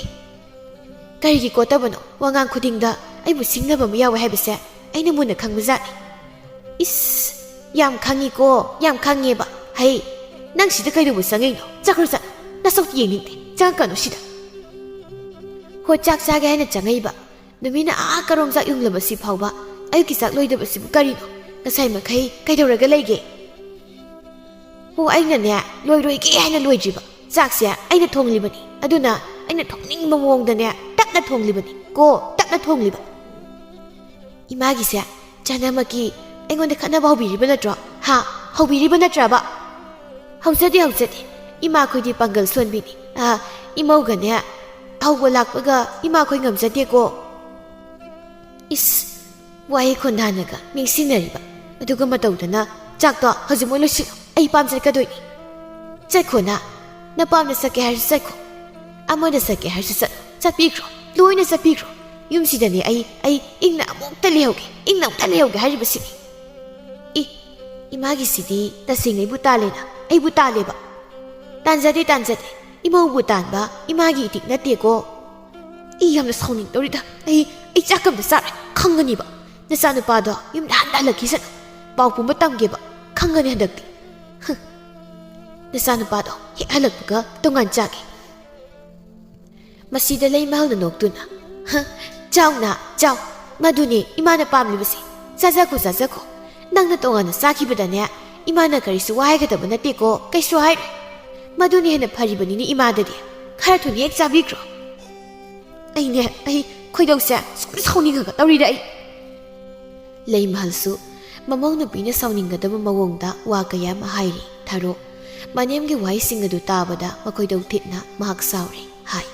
"ꯀꯔꯤꯒꯤ ꯀꯣꯠꯇꯕꯅꯣ? ꯋꯥꯉꯥꯡ ꯈꯨꯗꯤꯡꯗ ꯑꯩꯕꯨ ꯁꯤꯡꯅꯕ ꯑꯃ ꯌꯥꯎꯋꯦ ꯍꯥꯏꯕꯁꯦ ꯑꯩꯅ ꯃꯨꯟꯅ ꯈꯪꯕꯖꯥꯠꯅꯤ꯫" "ꯏꯁ, ꯌꯥꯝ ꯈꯪꯉꯤꯀꯣ, ꯌꯥꯝ ꯈꯪꯉꯦꯕ꯫ ꯍꯩ, ꯅꯪ ꯁꯤꯗ ꯀꯩꯗꯧꯕ ꯆꯪꯉꯛꯏꯅꯣ? ꯆꯠꯈ꯭ꯔꯣ, ꯆꯠ꯫ ꯅꯁꯛꯇꯤ ꯌꯦꯡꯅꯤꯡꯗꯦ꯫ ꯆꯪꯉꯛꯀꯅꯨ ꯁꯤꯗ꯫" "ꯍꯣ, ꯆꯥꯛ ꯆꯥꯒꯦ ꯍꯥꯏꯅ ꯆꯪꯉꯛꯏꯕ꯫ ꯅꯨꯃꯤꯠꯅ ꯑꯥ ꯀꯔꯣꯝ ꯆꯥꯛ ꯌꯨꯡꯂꯕꯁꯤ ꯐꯥꯎꯕ ꯑꯌꯨꯛꯀꯤ ꯆꯥꯛ ꯂꯣꯏꯗꯕꯁꯤꯕꯨ ꯀꯔꯤꯅꯣ? ꯉꯁꯥꯏ ꯃꯈꯩ ꯀꯩꯗꯧꯔꯒ ꯂꯩꯒꯦ?" "ꯑꯣ, ꯑꯩꯅꯅꯦ, ꯂꯣꯏꯔꯣꯏꯒꯦ ꯍꯥꯏꯅ ꯂꯣꯏꯗ꯭ꯔꯤꯕ꯫ ꯆꯥꯛꯁꯦ ꯑꯩꯅ ꯊꯣꯡꯂꯤꯕꯅꯤ꯫ ꯑꯗꯨꯅ ꯑꯩꯅ ꯊꯣꯡꯅꯤꯡꯕ ꯃꯑꯣꯡꯗꯅꯦ, ꯇꯞꯅ ꯊꯣꯡꯂꯤꯕꯅꯤ ꯀꯣ, ꯇꯞꯅ ꯊꯣꯡꯂꯤꯕ꯫" "ꯏꯃꯥꯒꯤꯁꯦ ꯆꯥꯅꯃꯛꯀꯤ ꯑꯩꯉꯣꯟꯗ ꯈꯠꯅꯕ ꯍꯧꯕꯤꯔꯤꯕ ꯅꯠꯇ꯭ꯔꯣ? ꯍꯥ? ꯍꯧꯕꯤꯔꯤꯕ ꯅꯠꯇ꯭ꯔꯕ?" "ꯍꯧꯖꯗꯦ, ꯍꯧꯖꯗꯦ꯫ ꯏꯃꯥꯈꯣꯏꯗꯤ ꯄꯥꯡꯒꯜ ꯁꯣꯟꯕꯤꯅꯤ꯫ ꯑꯥ, ꯏꯃꯧꯒꯅꯦ ꯍꯧꯕ ꯂꯥꯛꯄꯒ ꯏꯃꯥꯈꯣꯏ ꯉꯝꯖꯗꯦꯀꯣ꯫" ꯏꯁ, ꯋꯥꯍꯩ ꯈꯣꯟꯗꯥꯅꯒ ꯅꯤꯡꯁꯤꯡꯅꯔꯤꯕ꯫ ꯑꯗꯨꯒ ꯃꯇꯧꯗꯅ, "ꯆꯥꯛꯇꯣ ꯍꯧꯖꯤꯛꯃꯛ ꯂꯣꯏꯁꯤꯜꯂꯣ, ꯑꯩ ꯄꯥꯝ ꯆꯠꯀꯗꯣꯏꯅꯤ꯫" "ꯆꯠꯈꯣꯅ, ꯅꯄꯥꯝꯗ ꯆꯠꯀꯦ ꯍꯥꯏꯔꯁꯨ ꯆꯠꯈꯣ, ꯑꯃꯗ ꯆꯠꯀꯦ ꯍꯥꯏꯔꯁꯨ ꯆꯠꯂꯣ, ꯆꯠꯄꯤꯈ꯭ꯔꯣ, ꯂꯣꯏꯅ ꯆꯠꯄꯤꯈ꯭ꯔꯣ꯫ ꯌꯨꯝꯁꯤꯗꯅꯦ ꯑꯩ, ꯑꯩ ꯏꯪꯅ ꯑꯃꯨꯛꯇ ꯂꯩꯍꯧꯒꯦ, ꯏꯪꯅ ꯑꯃꯨꯛꯇ ꯂꯩꯍꯧꯒꯦ ꯍꯥꯏꯔꯤꯕꯁꯤꯅꯤ꯫" "ꯏ, ꯏꯃꯥꯒꯤꯁꯤꯗꯤ ꯇꯁꯦꯡꯅ ꯑꯩꯕꯨ ꯇꯥꯜꯂꯦꯅ, ꯑꯩꯕꯨ ꯇꯥꯜꯂꯦꯕ꯫ ꯇꯥꯟꯖꯗꯦ, ꯇꯥꯟꯖꯗꯦ꯫ ꯏꯃꯧꯕꯨ ꯇꯥꯟꯕ ꯏꯃꯥꯒꯤ ꯏꯊꯤꯛ ꯅꯠꯇꯦꯀꯣ꯫ ꯑꯩ ꯌꯥꯝꯅ ꯁꯥꯎꯅꯤꯡꯗꯧꯔꯤꯗ꯫ ꯑꯩ, ꯑꯩ ꯆꯥꯛ ꯑꯝꯇ ꯆꯥꯔꯦ꯫ ꯈꯪꯒꯅꯤꯕ꯫ ꯅꯆꯥꯅꯨꯄꯥꯗꯣ ꯌꯨꯝꯗ ꯍꯟꯅ ꯍꯜꯂꯛꯈꯤꯁꯅꯨ꯫ ꯄꯥꯎ ꯄꯨꯝꯕ ꯇꯝꯒꯦꯕ꯫ ꯈꯪꯒꯅꯤ ꯍꯟꯗꯛꯇꯤ꯫ ꯍꯨꯝ꯫ ꯅꯆꯥꯅꯨꯄꯥꯗꯣ ꯍꯦꯛ ꯍꯜꯂꯛꯄꯒ ꯇꯣꯉꯥꯟ ꯆꯥꯒꯦ꯫ ꯃꯁꯤꯗ ꯂꯩꯃꯍꯜꯅ ꯅꯣꯛꯇꯨꯅ, "ꯍ, ꯆꯥꯎꯅ, ꯆꯥꯎ꯫ ꯃꯗꯨꯅꯦ ꯏꯃꯥꯅ ꯄꯥꯝꯂꯤꯕꯁꯦ꯫ ꯆꯥꯖꯈꯣ, ꯆꯥꯖꯈꯣ꯫ ꯅꯪꯅ ꯇꯣꯉꯥꯟꯅ ꯆꯥꯈꯤꯕꯗꯅꯦ, ꯏꯃꯥꯅ ꯀꯔꯤꯁꯨ ꯋꯥ ꯍꯥꯏꯒꯗꯕ ꯅꯠꯇꯦꯀꯣ, ꯀꯩꯁꯨ ꯍꯥꯏꯔꯣꯏ꯫ ꯃꯗꯨꯅ ꯍꯦꯟꯅ ꯐꯔꯤꯕꯅꯤꯅꯦ ꯏꯃꯥꯗꯗꯤ꯫ ꯈꯔ ꯊꯨꯅ ꯍꯦꯛ ꯆꯥꯕꯤꯈ꯭ꯔꯣ꯫" ꯑꯩꯅꯦ, ꯑꯩ ꯈꯣꯏꯗꯧꯁꯦ ꯁꯨꯝ ꯁꯥꯎꯅꯤꯡꯉꯒ ꯇꯧꯔꯤꯗ ꯑꯩ꯫ ꯂꯩꯃꯍꯜꯁꯨ ꯃꯃꯧ ꯅꯨꯄꯤꯅ ꯁꯥꯎꯅꯤꯡꯒꯗꯕ ꯃꯑꯣꯡꯗ ꯋꯥ ꯀꯌꯥ ꯑꯃ ꯍꯥꯏꯔꯤ꯫ ꯊꯥꯔꯣ ꯃꯅꯦꯝꯒꯤ ꯋꯥꯍꯩꯁꯤꯡ ꯑꯗꯨ ꯇꯥꯕꯗ ꯃꯈꯣꯏꯗꯧ ꯊꯤꯠꯅ ꯃꯍꯥꯛ ꯁꯥꯎꯔꯤ꯫ ꯍꯥꯏ,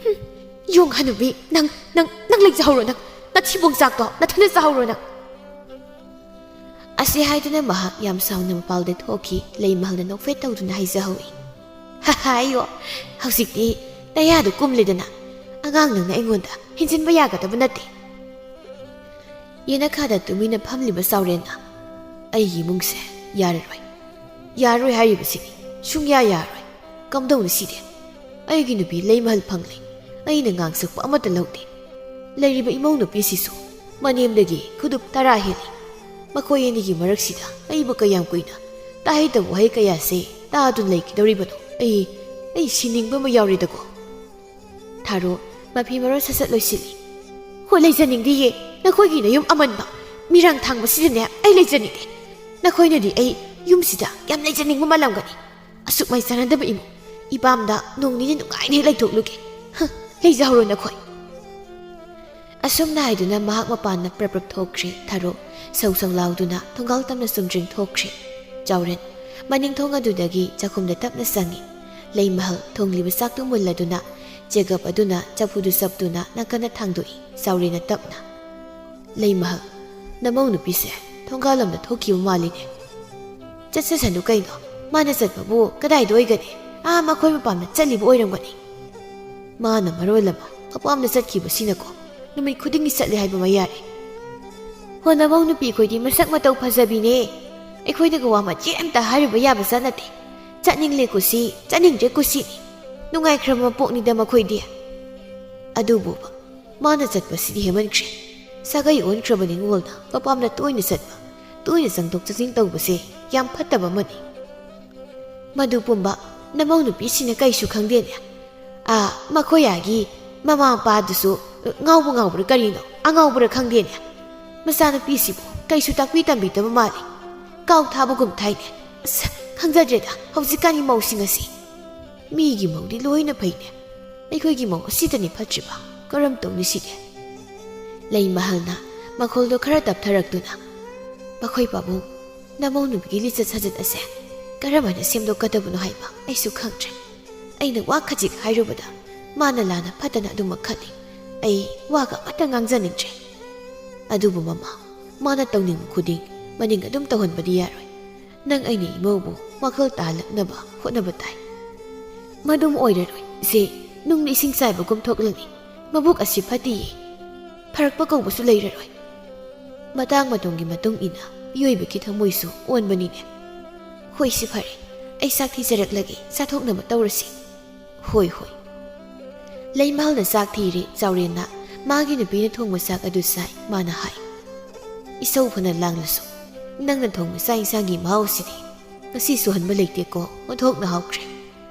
"ꯍꯨꯝ, ꯌꯣꯡ ꯍꯅꯨꯕꯤ, ꯅꯪ, ꯅꯪ, ꯅꯪ ꯂꯩꯖꯍꯧꯔꯣ ꯅꯪ꯫ ꯅꯊꯤꯕꯣꯡ ꯆꯥꯛꯇꯣ ꯅꯊꯟꯗ ꯆꯥꯍꯧꯔꯣ ꯅꯪ꯫" ꯑꯁꯤ ꯍꯥꯏꯗꯨꯅ ꯃꯍꯥꯛ ꯌꯥꯝ ꯁꯥꯎꯅ ꯃꯄꯥꯜꯗ ꯊꯣꯛꯈꯤ꯫ ꯂꯩꯃꯍꯜꯅ ꯅꯣꯛꯐꯦꯠ ꯇꯧꯗꯨꯅ ꯍꯥꯏꯖꯍꯧꯏ꯫ "ꯍꯥ ꯍꯥ, ꯑꯩꯌꯣ, ꯍꯧꯖꯤꯛꯇꯤ ꯅꯌꯥꯗꯨ ꯀꯨꯝꯂꯦꯗꯅ꯫ ꯑꯉꯥꯡ ꯅꯪꯅ ꯑꯩꯉꯣꯟꯗ ꯍꯦꯟꯖꯤꯟꯕ ꯌꯥꯒꯗꯕ ꯅꯠꯇꯦ꯫" ꯌꯦꯅꯈꯥꯗ ꯇꯨꯃꯤꯟꯅ ꯐꯝꯂꯤꯕ ꯆꯥꯎꯔꯦꯟꯅ, "ꯑꯩꯒꯤ ꯏꯃꯨꯡꯁꯦ ꯌꯥꯔꯔꯣꯏ꯫ ꯌꯥꯔꯔꯣꯏ ꯍꯥꯏꯔꯤꯕꯁꯤꯅꯤ꯫ ꯁꯨꯡꯌꯥ ꯌꯥꯔꯔꯣꯏ꯫ ꯀꯝꯗꯧꯅꯤ ꯁꯤꯗꯤ? ꯑꯩꯒꯤ ꯅꯨꯄꯤ ꯂꯩꯃꯍꯜ ꯐꯪꯂꯦ꯫ ꯑꯩꯅ ꯉꯥꯡꯁꯛꯄ ꯑꯃꯠꯇ ꯂꯧꯗꯦ꯫ ꯂꯩꯔꯤꯕ ꯏꯃꯧ ꯅꯨꯄꯤꯁꯤꯁꯨ ꯃꯅꯦꯝꯗꯒꯤ ꯈꯨꯗꯨꯞ ꯇꯔꯥ ꯍꯦꯜꯂꯤ꯫ ꯃꯈꯣꯏ ꯑꯅꯤꯒꯤ ꯃꯔꯛꯁꯤꯗ ꯑꯩꯕꯨ ꯀꯌꯥꯝ ꯀꯨꯏꯅ ꯇꯥꯍꯩꯗꯕ ꯋꯥꯍꯩ ꯀꯌꯥꯁꯦ ꯇꯥꯗꯨꯅ ꯂꯩꯈꯤꯗꯧꯔꯤꯕꯅꯣ? ꯑꯩ, ꯑꯩ ꯁꯤꯅꯤꯡꯕ ꯑꯃ ꯌꯥꯎꯔꯦꯗꯀꯣ꯫" ꯊꯥꯔꯣ ꯃꯐꯤ ꯃꯔꯣꯜ ꯁꯠ ꯁꯠ ꯂꯣꯏꯁꯤꯜꯂꯤ꯫ "ꯍꯣ, ꯂꯩꯖꯅꯤꯡꯗꯤꯌꯦ꯫ ꯅꯈꯣꯏꯒꯤ ꯅꯌꯨꯝ ꯑꯃꯟꯕ ꯃꯤꯔꯥꯡ ꯊꯥꯡꯕꯁꯤꯗꯅꯦ ꯑꯩ ꯂꯩꯖꯅꯤꯡꯗꯦ꯫ ꯅꯈꯣꯏꯅꯗꯤ ꯑꯩ ꯌꯨꯝꯁꯤꯗ ꯌꯥꯝ ꯂꯩꯖꯅꯤꯡꯕ ꯃꯥꯜꯂꯝꯒꯅꯤ꯫ ꯑꯁꯨꯛ ꯃꯩ ꯆꯥꯟꯅꯗꯕ ꯏꯃꯨꯡ ꯏꯄꯥꯝꯗ ꯅꯣꯡ ꯅꯤꯅꯤ ꯅꯨꯡꯉꯥꯏꯅ ꯍꯦꯛ ꯂꯩꯊꯣꯛꯂꯨꯒꯦ꯫ ꯍ, ꯂꯩꯖꯍꯧꯔꯣ ꯅꯈꯣꯏ꯫" ꯑꯁꯨꯝꯅ ꯍꯥꯏꯗꯨꯅ ꯃꯍꯥꯛ ꯃꯄꯥꯟꯗ ꯄ꯭ꯔꯞ ꯄ꯭ꯔꯞ ꯊꯣꯛꯈ꯭ꯔꯦ꯫ ꯊꯥꯔꯣ ꯁꯧ ꯁꯧ ꯂꯥꯎꯗꯨꯅ ꯊꯣꯡꯒꯥꯜ ꯇꯝꯅ ꯆꯨꯝꯗ꯭ꯔꯤꯡ ꯊꯣꯛꯈ꯭ꯔꯦ꯫ ꯆꯥꯎꯔꯦꯟ ꯃꯅꯤꯡ ꯊꯣꯡ ꯑꯗꯨꯗꯒꯤ ꯆꯥꯛꯈꯨꯝꯗ ꯇꯞꯅ ꯆꯪꯉꯤ꯫ ꯂꯩꯃꯍꯜ ꯊꯣꯡꯂꯤꯕ ꯆꯥꯛꯇꯨ ꯃꯨꯜꯂꯗꯨꯅ ꯆꯦꯒꯞ ꯑꯗꯨꯅ ꯆꯐꯨꯗꯨ ꯆꯞꯇꯨꯅ ꯅꯥꯀꯟꯗ ꯊꯥꯡꯗꯣꯛꯏ꯫ ꯆꯥꯎꯔꯦꯟꯅ ꯇꯞꯅ, "ꯂꯩꯃꯍꯜ, ꯅꯃꯧ ꯅꯨꯄꯤꯁꯦ ꯊꯣꯡꯒꯥꯜ ꯂꯣꯝꯗ ꯊꯣꯛꯈꯤꯕ ꯃꯥꯜꯂꯤꯅꯦ꯫ ꯆꯠꯆꯁꯅꯨ ꯀꯩꯅꯣ, ꯃꯥꯅ ꯆꯠꯄꯕꯨ ꯀꯗꯥꯏꯗ ꯑꯣꯏꯒꯅꯤ? ꯑꯥ ꯃꯈꯣꯏ ꯃꯄꯥꯝꯗ ꯆꯠꯂꯤꯕ ꯑꯣꯏꯔꯝꯒꯅꯤ꯫ ꯃꯥꯅ ꯃꯔꯣꯜ ꯑꯃ ꯃꯄꯥꯝꯗ ꯆꯠꯈꯤꯕꯁꯤꯅꯀꯣ, ꯅꯨꯃꯤꯠ ꯈꯨꯗꯤꯡꯒꯤ ꯆꯠꯂꯦ ꯍꯥꯏꯕ ꯃꯌꯥꯏꯔꯦ꯫ ꯍꯣ, ꯅꯃꯧ ꯅꯨꯄꯤ ꯑꯩꯈꯣꯏꯗꯤ ꯃꯁꯛ ꯃꯇꯧ ꯐꯖꯕꯤꯅꯦ꯫ ꯑꯩꯈꯣꯏꯅꯒ ꯋꯥ ꯃꯆꯦꯠ ꯑꯝꯇ ꯍꯥꯏꯔꯨꯕ ꯌꯥꯕ ꯖꯥꯠ ꯅꯠꯇꯦ꯫ ꯆꯠꯅꯤꯡꯂꯦ ꯀꯨꯁꯤ, ꯆꯠꯅꯤꯡꯗ꯭ꯔꯦ ꯀꯨꯁꯤꯅꯤ꯫ ꯅꯨꯡꯉꯥꯏꯈ꯭ꯔꯕ ꯃꯄꯣꯛꯅꯤꯗ ꯃꯈꯣꯏꯗꯤ꯫ ꯑꯗꯨꯕꯨꯕ ꯃꯥꯅ ꯆꯠꯄꯁꯤꯗꯤ ꯍꯦꯟꯃꯟꯈ꯭ꯔꯦ꯫ ꯁꯥꯒꯩ ꯑꯣꯟꯈ꯭ꯔꯕ ꯅꯤꯉꯣꯜꯅ ꯃꯄꯥꯝꯗ ꯇꯣꯏꯅ ꯆꯠꯄ, ꯇꯣꯏꯅ ꯆꯪꯊꯣꯛ ꯆꯪꯁꯤꯟ ꯇꯧꯕꯁꯦ ꯌꯥꯝ ꯐꯠꯇꯕ ꯑꯃꯅꯤ꯫ ꯃꯗꯨ ꯄꯨꯝꯕ ꯅꯃꯧ ꯅꯨꯄꯤꯁꯤꯡꯅ ꯀꯩꯁꯨ ꯈꯪꯗꯦꯅꯦ꯫ ꯑꯥ, ꯃꯈꯣꯏ ꯑꯥꯒꯤ ꯃꯃꯥ ꯃꯄꯥꯗꯨꯁꯨ ꯉꯥꯎꯕ ꯉꯥꯎꯕ꯭ꯔꯥ ꯀꯔꯤꯅꯣ, ꯑꯉꯥꯎꯕ꯭ꯔꯥ ꯈꯪꯗꯦꯅꯦ꯫ ꯃꯆꯥꯅꯨꯄꯤꯁꯤꯕꯨ ꯀꯩꯁꯨ ꯇꯥꯛꯄꯤ ꯇꯝꯕꯤꯗꯕ ꯃꯥꯜꯂꯤ꯫ ꯀꯥꯎ ꯊꯥꯕꯒꯨꯝ ꯊꯥꯏꯅꯦ꯫ ꯑꯁ, ꯈꯪꯖꯗ꯭ꯔꯦꯗ ꯍꯧꯖꯤꯛꯀꯥꯟꯒꯤ ꯃꯧꯁꯤꯡ ꯑꯁꯤ꯫ ꯃꯤꯒꯤ ꯃꯧꯗꯤ ꯂꯣꯏꯅ ꯐꯩꯅꯦ, ꯑꯩꯈꯣꯏꯒꯤ ꯃꯧ ꯑꯁꯤꯗꯅꯤ ꯐꯠꯇ꯭ꯔꯤꯕ꯫ ꯀꯔꯝ ꯇꯧꯅꯤ ꯁꯤꯗꯤ? ꯂꯩꯃꯍꯜꯅ ꯃꯈꯣꯜꯗꯣ ꯈꯔ ꯇꯞꯊꯔꯛꯇꯨꯅ, "ꯃꯈꯣꯏ ꯄꯥꯕꯨꯡ, ꯅꯃꯧ ꯅꯨꯄꯤꯒꯤ ꯂꯤꯆꯠ ꯁꯥꯖꯠ ꯑꯁꯦ ꯀꯔꯝ ꯍꯥꯏꯅ ꯁꯦꯝꯗꯣꯛꯀꯗꯕꯅꯣ ꯍꯥꯏꯕ ꯑꯩꯁꯨ ꯈꯪꯗ꯭ꯔꯦ꯫ ꯑꯩꯅ ꯋꯥ ꯈꯖꯤꯛ ꯍꯥꯏꯔꯨꯕꯗ ꯃꯥꯅ ꯂꯥꯟꯅ ꯐꯠꯇꯅ ꯑꯗꯨꯃꯛ ꯈꯜꯂꯤ꯫ ꯑꯩ ꯋꯥꯒ ꯑꯃꯠꯇ ꯉꯥꯡꯖꯅꯤꯡꯗ꯭ꯔꯦ꯫ ꯑꯗꯨꯕꯨ ꯃꯃꯥ, ꯃꯥꯅ ꯇꯧꯅꯤꯡꯕ ꯈꯨꯗꯤꯡ ꯃꯅꯤꯡ ꯑꯗꯨꯝ ꯇꯧꯍꯟꯕꯗꯤ ꯌꯥꯔꯣꯏ꯫ ꯅꯪ ꯑꯩꯅ ꯏꯃꯧꯕꯨ ꯋꯥꯈꯜ ꯇꯥꯍꯜꯂꯛꯅꯕ ꯍꯣꯠꯅꯕ ꯇꯥꯏ꯫" "ꯃꯗꯨꯝ ꯑꯣꯏꯔꯔꯣꯏ ꯏꯆꯦ, ꯅꯨꯡꯅ ꯏꯁꯤꯡ ꯆꯥꯏꯕꯒꯨꯝ ꯊꯣꯛꯂꯅꯤ꯫ ꯃꯕꯨꯛ ꯑꯁꯤ ꯐꯠꯇꯤꯌꯦ꯫ ꯐꯔꯛꯄ ꯀꯧꯕꯁꯨ ꯂꯩꯔꯔꯣꯏ꯫ ꯃꯇꯥꯡ ꯃꯇꯝꯒꯤ ꯃꯇꯨꯡ ꯏꯟꯅ ꯃꯤꯑꯣꯏꯕꯒꯤ ꯊꯃꯣꯏꯁꯨ ꯑꯣꯟꯕꯅꯤꯅꯦ꯫ ꯍꯣꯏꯁꯤ ꯐꯔꯦ, ꯑꯩ ꯆꯥꯛ ꯊꯤꯖꯔꯛꯂꯒꯦ, ꯆꯥꯊꯣꯛꯅꯕ ꯇꯧꯔꯁꯤ꯫" "ꯍꯣꯏ, ꯍꯣꯏ꯫" ꯂꯩꯃꯍꯜꯅ ꯆꯥꯛ ꯊꯤꯔꯦ꯫ ꯆꯥꯎꯔꯦꯟꯅ ꯃꯥꯒꯤ ꯅꯨꯄꯤꯅ ꯊꯣꯡꯕ ꯆꯥꯛ ꯑꯗꯨ ꯆꯥꯏ꯫ ꯃꯥꯅ ꯍꯥꯏ, "ꯏꯁꯧ ꯐꯅ ꯂꯥꯡꯂꯁꯨ ꯅꯪꯅ ꯊꯣꯡꯕ ꯆꯥꯛ ꯏꯟꯁꯥꯡꯒꯤ ꯃꯍꯥꯎꯁꯤꯗꯤ ꯉꯁꯤ ꯁꯨꯍꯟꯕ ꯂꯩꯇꯦꯀꯣ, ꯑꯣꯟꯊꯣꯛꯅ ꯍꯥꯎꯈ꯭ꯔꯦ꯫"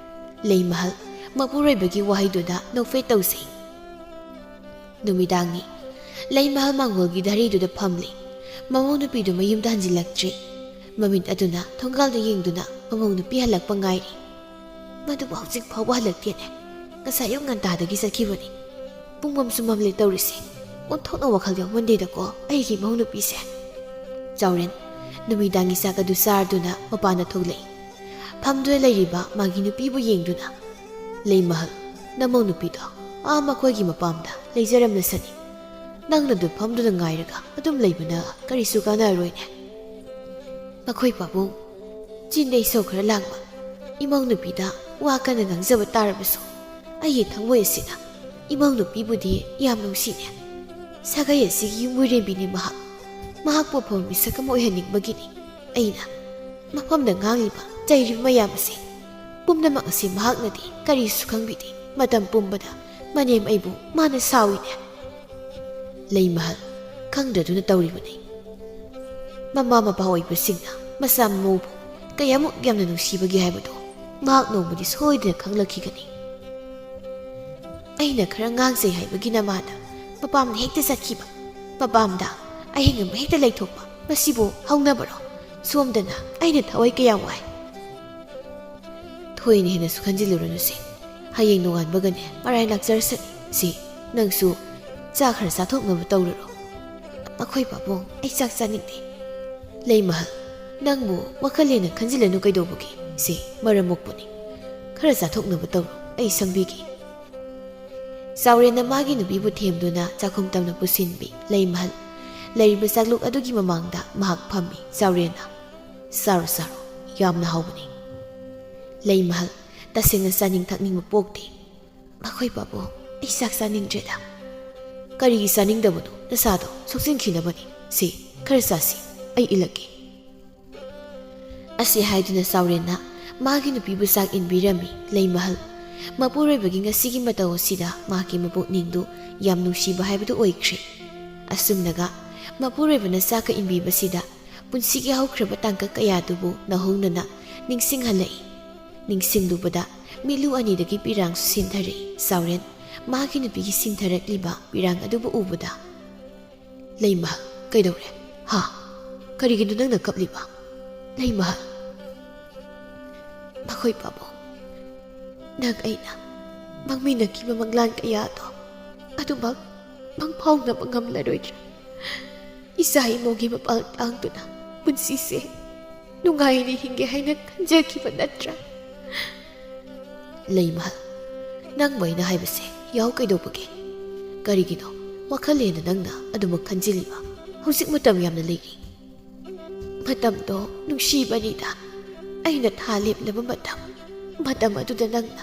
ꯂꯩꯃꯍꯜ ꯃꯄꯨꯔꯣꯏꯕꯒꯤ ꯋꯥꯍꯩꯗꯨꯗ ꯅꯣꯛꯐꯦꯠ ꯇꯧꯖꯩ꯫ ꯅꯨꯃꯤꯗꯥꯡꯅꯤ꯫ ꯂꯩꯃꯍꯜ ꯃꯥꯡꯒꯣꯜꯒꯤ ꯙꯔꯤꯗꯨꯗ ꯐꯝꯂꯤ꯫ ꯃꯃꯧ ꯅꯨꯄꯤꯗꯨ ꯃꯌꯨꯝꯗ ꯍꯟꯖꯤꯜꯂꯛꯇ꯭ꯔꯤ꯫ ꯃꯃꯤꯠ ꯑꯗꯨꯅ ꯊꯣꯡꯒꯥꯜꯗ ꯌꯦꯡꯗꯨꯅ ꯃꯃꯧ ꯅꯨꯄꯤ ꯍꯜꯂꯛꯄ ꯉꯥꯏꯔꯤ꯫ ꯃꯗꯨꯕꯨ ꯍꯧꯖꯤꯛ ꯐꯥꯎꯕ ꯍꯜꯂꯛꯇꯦꯅꯦ꯫ ꯉꯁꯥꯏ ꯑꯌꯨꯛ ꯉꯟꯇꯥꯗꯒꯤ ꯆꯠꯈꯤꯕꯅꯤ꯫ ꯄꯨꯡ ꯃꯝꯁꯨ ꯃꯝꯂꯦ ꯇꯧꯔꯤꯁꯦ꯫ ꯑꯣꯟꯊꯣꯛꯅ ꯋꯥꯈꯜ ꯌꯥꯎꯃꯟꯗꯦꯗꯀꯣ ꯑꯩꯒꯤ ꯏꯃꯧ ꯅꯨꯄꯤꯁꯦ꯫ ꯆꯥꯎꯔꯦꯟ ꯅꯨꯃꯤꯗꯥꯡꯒꯤ ꯆꯥꯛ ꯑꯗꯨ ꯆꯥꯔꯗꯨꯅ ꯃꯄꯥꯟꯗ ꯊꯣꯛꯂꯛꯏ꯫ ꯐꯝꯗꯨꯅ ꯂꯩꯔꯤꯕ ꯃꯥꯒꯤ ꯅꯨꯄꯤꯕꯨ ꯌꯦꯡꯗꯨꯅ, "ꯂꯩꯃꯍꯜ, ꯅꯃꯧ ꯅꯨꯄꯤꯗꯣ ꯑꯥ ꯃꯈꯣꯏꯒꯤ ꯃꯄꯥꯝꯗ ꯂꯩꯖꯔꯝꯂꯁꯅꯤ꯫ ꯅꯪꯅ ꯑꯗꯨ ꯐꯝꯗꯨꯅ ꯉꯥꯏꯔꯒ ꯑꯗꯨꯝ ꯂꯩꯕꯅ ꯀꯔꯤꯁꯨ ꯀꯥꯟꯅꯔꯣꯏꯅꯦ꯫" "ꯃꯈꯣꯏ ꯄꯥꯕꯨꯡ, ꯆꯤꯟꯗ ꯏꯁꯧ ꯈꯔ ꯂꯥꯡꯕ, ꯏꯃꯧ ꯅꯨꯄꯤꯗ ꯋꯥ ꯀꯟꯅ ꯉꯥꯡꯖꯕ ꯇꯥꯔꯕꯁꯨ ꯑꯩꯒꯤ ꯊꯃꯣꯏ ꯑꯁꯤꯅ ꯏꯃꯧ ꯅꯨꯄꯤꯕꯨꯗꯤ ꯌꯥꯝ ꯅꯨꯡꯁꯤꯅꯦ꯫ ꯁꯥꯒꯩ ꯑꯁꯤꯒꯤ ꯌꯨꯝꯕꯨꯔꯦꯝꯕꯤꯅꯤ ꯃꯍꯥꯛ꯫ ꯃꯍꯥꯛꯄꯨ ꯑꯐꯕ ꯃꯤꯁꯛ ꯑꯃ ꯑꯣꯏꯍꯟꯅꯤꯡꯕꯒꯤꯅꯤ꯫ ꯑꯩꯅ ꯃꯐꯝꯗ ꯉꯥꯡꯂꯤꯕ ꯆꯩꯔꯤꯕ ꯃꯌꯥꯝ ꯑꯁꯤ ꯄꯨꯝꯅꯃꯛ ꯑꯁꯤ ꯃꯍꯥꯛꯅꯗꯤ ꯀꯔꯤꯁꯨ ꯈꯪꯕꯤꯗꯦ꯫ ꯃꯇꯝ ꯄꯨꯝꯕꯗ ꯃꯅꯦꯝ ꯑꯩꯕꯨ ꯃꯥꯅ ꯁꯥꯎꯏꯅꯦ꯫ ꯂꯩꯃꯍꯜ, ꯈꯪꯗ꯭ꯔꯗꯨꯅ ꯇꯧꯔꯤꯕꯅꯤ꯫ ꯃꯃꯥ ꯃꯄꯥ ꯑꯣꯏꯕꯁꯤꯡꯅ ꯃꯆꯥ ꯃꯃꯧꯕꯨ ꯀꯌꯥꯃꯨꯛ ꯌꯥꯝꯅ ꯅꯨꯡꯁꯤꯕꯒꯦ ꯍꯥꯏꯕꯗꯨ ꯃꯍꯥꯛ ꯅꯣꯡꯃꯗꯤ ꯁꯣꯏꯗꯅ ꯈꯪꯂꯛꯈꯤꯒꯅꯤ꯫ ꯑꯩꯅ ꯈꯔ ꯉꯥꯡꯖꯩ ꯍꯥꯏꯕꯒꯤ ꯅꯃꯥꯗ ꯃꯄꯥꯝꯗ ꯍꯦꯛꯇ ꯆꯠꯈꯤꯕ, ꯃꯄꯥꯝꯗ ꯑꯍꯤꯡ ꯑꯃ ꯍꯦꯛꯇ ꯂꯩꯊꯣꯛꯄ, ꯃꯁꯤꯕꯨ ꯍꯧꯅꯕꯔꯣ? ꯁꯣꯝꯗꯅ ꯑꯩꯅ ꯊꯋꯥꯏ ꯀꯌꯥ ꯋꯥꯏ꯫ ꯊꯣꯏꯅ ꯍꯦꯟꯅꯁꯨ ꯈꯟꯖꯤꯜꯂꯨꯔꯅꯨꯁꯦ꯫ ꯍꯌꯦꯡ ꯅꯣꯡꯉꯥꯟꯕꯒꯅꯦ ꯃꯔꯥꯏ ꯂꯥꯛꯆꯔꯁꯅꯤ꯫ ꯁꯤ, ꯅꯪꯁꯨ ꯆꯥ ꯈꯔ ꯆꯥꯊꯣꯛꯅꯕ ꯇꯧꯔꯨꯔꯣ꯫ ꯃꯈꯣꯏ ꯄꯥꯕꯨꯡ, ꯑꯩ ꯆꯥꯛ ꯆꯥꯅꯤꯡꯗꯦ꯫ ꯂꯩꯃꯍꯜ, ꯅꯪꯕꯨ ꯋꯥꯈꯜ ꯍꯦꯟꯅ ꯈꯟꯖꯤꯜꯂꯅꯨ ꯀꯩꯗꯧꯕꯒꯦ? ꯁꯤ ꯃꯔꯝ ꯃꯣꯛꯄꯅꯤ꯫ ꯈꯔ ꯆꯥꯊꯣꯛꯅꯕ ꯇꯧꯔꯣ, ꯑꯩ ꯁꯪꯕꯤꯒꯦ꯫ ꯆꯥꯎꯔꯦꯟꯅ ꯃꯥꯒꯤ ꯅꯨꯄꯤꯕꯨ ꯊꯦꯝꯗꯨꯅ ꯆꯥꯛꯈꯨꯝ ꯇꯝꯅ ꯄꯨꯁꯤꯟꯕꯤ꯫ ꯂꯩꯃꯍꯜ ꯂꯩꯔꯤꯕ ꯆꯥꯛꯂꯨꯛ ꯑꯗꯨꯒꯤ ꯃꯃꯥꯡꯗ ꯃꯍꯥꯛ ꯐꯝꯃꯤ꯫ ꯆꯥꯎꯔꯦꯟꯅ, "ꯆꯥꯔꯣ, ꯆꯥꯔꯣ, ꯌꯥꯝꯅ ꯍꯥꯎꯕꯅꯤ꯫" ꯂꯩꯃꯍꯜ, "ꯇꯁꯦꯡꯅ ꯆꯥꯅꯤꯡ ꯊꯛꯅꯤꯡꯕ ꯄꯣꯛꯇꯦ꯫ ꯃꯈꯣꯏ ꯄꯥꯕꯨꯡ, ꯑꯩ ꯆꯥꯛ ꯆꯥꯅꯤꯡꯗ꯭ꯔꯦꯗ꯫" "ꯀꯔꯤꯒꯤ ꯆꯥꯅꯤꯡꯗꯕꯅꯣ? ꯅꯁꯥꯗꯣ ꯁꯣꯛꯆꯤꯟꯈꯤꯅꯕꯅꯤ꯫ ꯁꯤ, ꯈꯔ ꯆꯥꯁꯤ, ꯑꯩ ꯏꯜꯂꯛꯀꯦ꯫" ꯑꯁꯤ ꯍꯥꯏꯗꯨꯅ ꯆꯥꯎꯔꯦꯟꯅ ꯃꯥꯒꯤ ꯅꯨꯄꯤꯕꯨ ꯆꯥꯛ ꯏꯟꯕꯤꯔꯝꯃꯤ꯫ ꯂꯩꯃꯍꯜ ꯃꯄꯨꯔꯣꯏꯕꯒꯤ ꯉꯁꯤꯒꯤ ꯃꯇꯧ ꯑꯁꯤꯗ ꯃꯍꯥꯛꯀꯤ ꯃꯄꯨꯛꯅꯤꯡꯗꯨ ꯌꯥꯝ ꯅꯨꯡꯁꯤꯕ ꯍꯥꯏꯕꯗꯨ ꯑꯣꯏꯈ꯭ꯔꯦ꯫ ꯑꯁꯨꯝꯅꯒ ꯃꯄꯨꯔꯣꯏꯕꯅ ꯆꯥꯛꯀ ꯏꯟꯕꯤꯕꯁꯤꯗ ꯄꯨꯟꯁꯤꯒꯤ ꯍꯧꯈ꯭ꯔꯕ ꯇꯥꯡꯀꯛ ꯀꯌꯥꯗꯨꯕꯨ ꯅꯧꯍꯧꯅꯅ ꯅꯤꯡꯁꯤꯡꯍꯜꯂꯛꯏ꯫ ꯅꯤꯡꯁꯤꯡꯂꯨꯕꯗ ꯃꯤꯠꯂꯨ ꯑꯅꯤꯗꯒꯤ ꯄꯤꯔꯥꯡꯁꯨ ꯁꯤꯟꯊꯔꯛꯏ꯫ ꯆꯥꯎꯔꯦꯟ ꯃꯥꯒꯤ ꯅꯨꯄꯤꯒꯤ ꯁꯤꯟꯊꯔꯛꯂꯤꯕ ꯄꯤꯔꯥꯡ ꯑꯗꯨꯕꯨ ꯎꯕꯗ, "ꯂꯩꯃꯍꯜ, ꯀꯩꯗꯧꯔꯦ? ꯍꯥ? ꯀꯔꯤꯒꯤꯅꯣ ꯅꯪꯅ ꯀꯞꯂꯤꯕ?" ꯂꯩꯃꯍꯜ, "ꯃꯈꯣꯏ ꯄꯥꯕꯨꯡ, ꯅꯪ ꯑꯩꯅ ꯃꯪꯃꯤꯟꯅꯈꯤꯕ ꯃꯪꯂꯥꯟ ꯀꯌꯥꯗꯣ ꯑꯗꯨꯃꯛ ꯃꯪꯐꯥꯎꯅꯕ ꯉꯝꯂꯔꯣꯏꯗ꯭ꯔꯥ? ꯏꯆꯥ ꯏꯃꯧꯒꯤ ꯃꯄꯥꯜ ꯇꯥꯡꯗꯨꯅ ꯄꯨꯟꯁꯤꯁꯦ ꯅꯨꯡꯉꯥꯏꯅ ꯍꯤꯡꯒꯦ ꯍꯥꯏꯅ ꯈꯟꯖꯈꯤꯕ ꯅꯠꯇ꯭ꯔꯥ?" ꯂꯩꯃꯍꯜ, "ꯅꯪꯕꯨ ꯑꯩꯅ ꯍꯥꯏꯕꯁꯦ ꯌꯥꯎ ꯀꯩꯗꯧꯕꯒꯦ? ꯀꯔꯤꯒꯤꯅꯣ ꯋꯥꯈꯜ ꯍꯦꯟꯅ ꯅꯪꯅ ꯑꯗꯨꯃꯛ ꯈꯟꯖꯤꯜꯂꯤꯕ? ꯍꯧꯖꯤꯛ ꯃꯇꯝ ꯌꯥꯝꯅ ꯂꯩꯔꯤ꯫ ꯃꯇꯝꯗꯣ ꯅꯨꯡꯁꯤꯕꯅꯤꯗ꯫ ꯑꯩꯅ ꯊꯥ ꯂꯦꯞꯂꯕ ꯃꯇꯝ, ꯃꯇꯝ ꯑꯗꯨꯗ ꯅꯪꯅ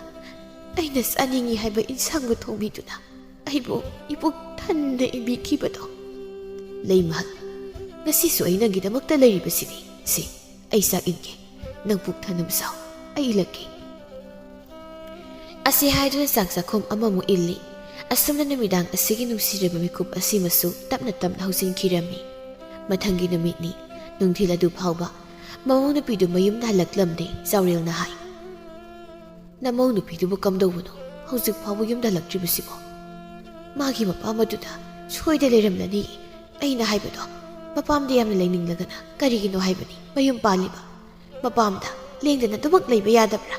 ꯑꯩꯅ ꯆꯥꯅꯤꯡꯏ ꯍꯥꯏꯕ ꯏꯟꯁꯥꯡꯗꯨ ꯊꯣꯡꯕꯤꯗꯨꯅ ꯑꯩꯕꯨ ꯏꯄꯨꯛ ꯊꯟꯅ ꯏꯟꯕꯤꯈꯤꯕꯗꯣ꯫" ꯂꯩꯃꯍꯜ, "ꯉꯁꯤꯁꯨ ꯑꯩ ꯅꯪꯒꯤꯗꯃꯛꯇ ꯂꯩꯔꯤꯕꯁꯤꯗꯤ꯫ "ꯁꯤ, ꯑꯩ ꯆꯥꯛ ꯏꯟꯒꯦ, ꯅꯪ ꯄꯨꯛ ꯊꯟꯅꯕ ꯆꯥꯎ, ꯑꯩ ꯏꯜꯂꯛꯀꯦ"꯫ ꯑꯁꯤ ꯍꯥꯏꯗꯨꯅ ꯆꯥꯛ ꯆꯥꯛꯈꯨꯝ ꯑꯃꯃꯨꯛ ꯏꯜꯂꯤ꯫ ꯑꯁꯨꯝꯅ ꯅꯨꯃꯤꯗꯥꯡ ꯑꯁꯤꯒꯤ ꯅꯨꯡꯁꯤꯔꯕ ꯃꯤꯀꯨꯞ ꯑꯁꯤꯃꯁꯨ ꯇꯞꯅ ꯇꯞꯅ ꯍꯧꯖꯤꯟꯈꯤꯔꯝꯃꯤ꯫ ꯃꯊꯪꯒꯤ ꯅꯨꯃꯤꯠꯅꯤ꯫ ꯅꯨꯡꯊꯤꯜ ꯑꯗꯨ ꯐꯥꯎꯕ ꯃꯃꯧ ꯅꯨꯄꯤꯗꯨ ꯃꯌꯨꯝꯗ ꯍꯜꯂꯛꯂꯝꯗꯦ꯫ ꯆꯥꯎꯔꯦꯜꯅ ꯍꯥꯏ, "ꯅꯃꯧ ꯅꯨꯄꯤꯗꯨꯕꯨ ꯀꯝꯗꯧꯕꯅꯣ? ꯍꯧꯖꯤꯛ ꯐꯥꯎꯕ ꯌꯨꯝꯗ ꯍꯜꯂꯛꯇ꯭ꯔꯤꯕꯁꯤꯕꯣ? ꯃꯥꯒꯤ ꯃꯄꯥꯝ ꯑꯗꯨꯗ ꯁꯣꯏꯗ ꯂꯩꯔꯝꯂꯅꯤ꯫ ꯑꯩꯅ ꯍꯥꯏꯕꯗꯣ, ꯃꯄꯥꯝꯗ ꯌꯥꯝꯅ ꯂꯩꯅꯤꯡꯂꯒꯅ ꯀꯔꯤꯒꯤꯅꯣ ꯍꯥꯏꯕꯅꯤ ꯃꯌꯨꯝ ꯄꯥꯜꯂꯤꯕ? ꯃꯄꯥꯝꯗ ꯂꯦꯡꯗꯅ ꯑꯗꯨꯃꯛ ꯂꯩꯕ ꯌꯥꯗꯕ꯭ꯔꯥ?"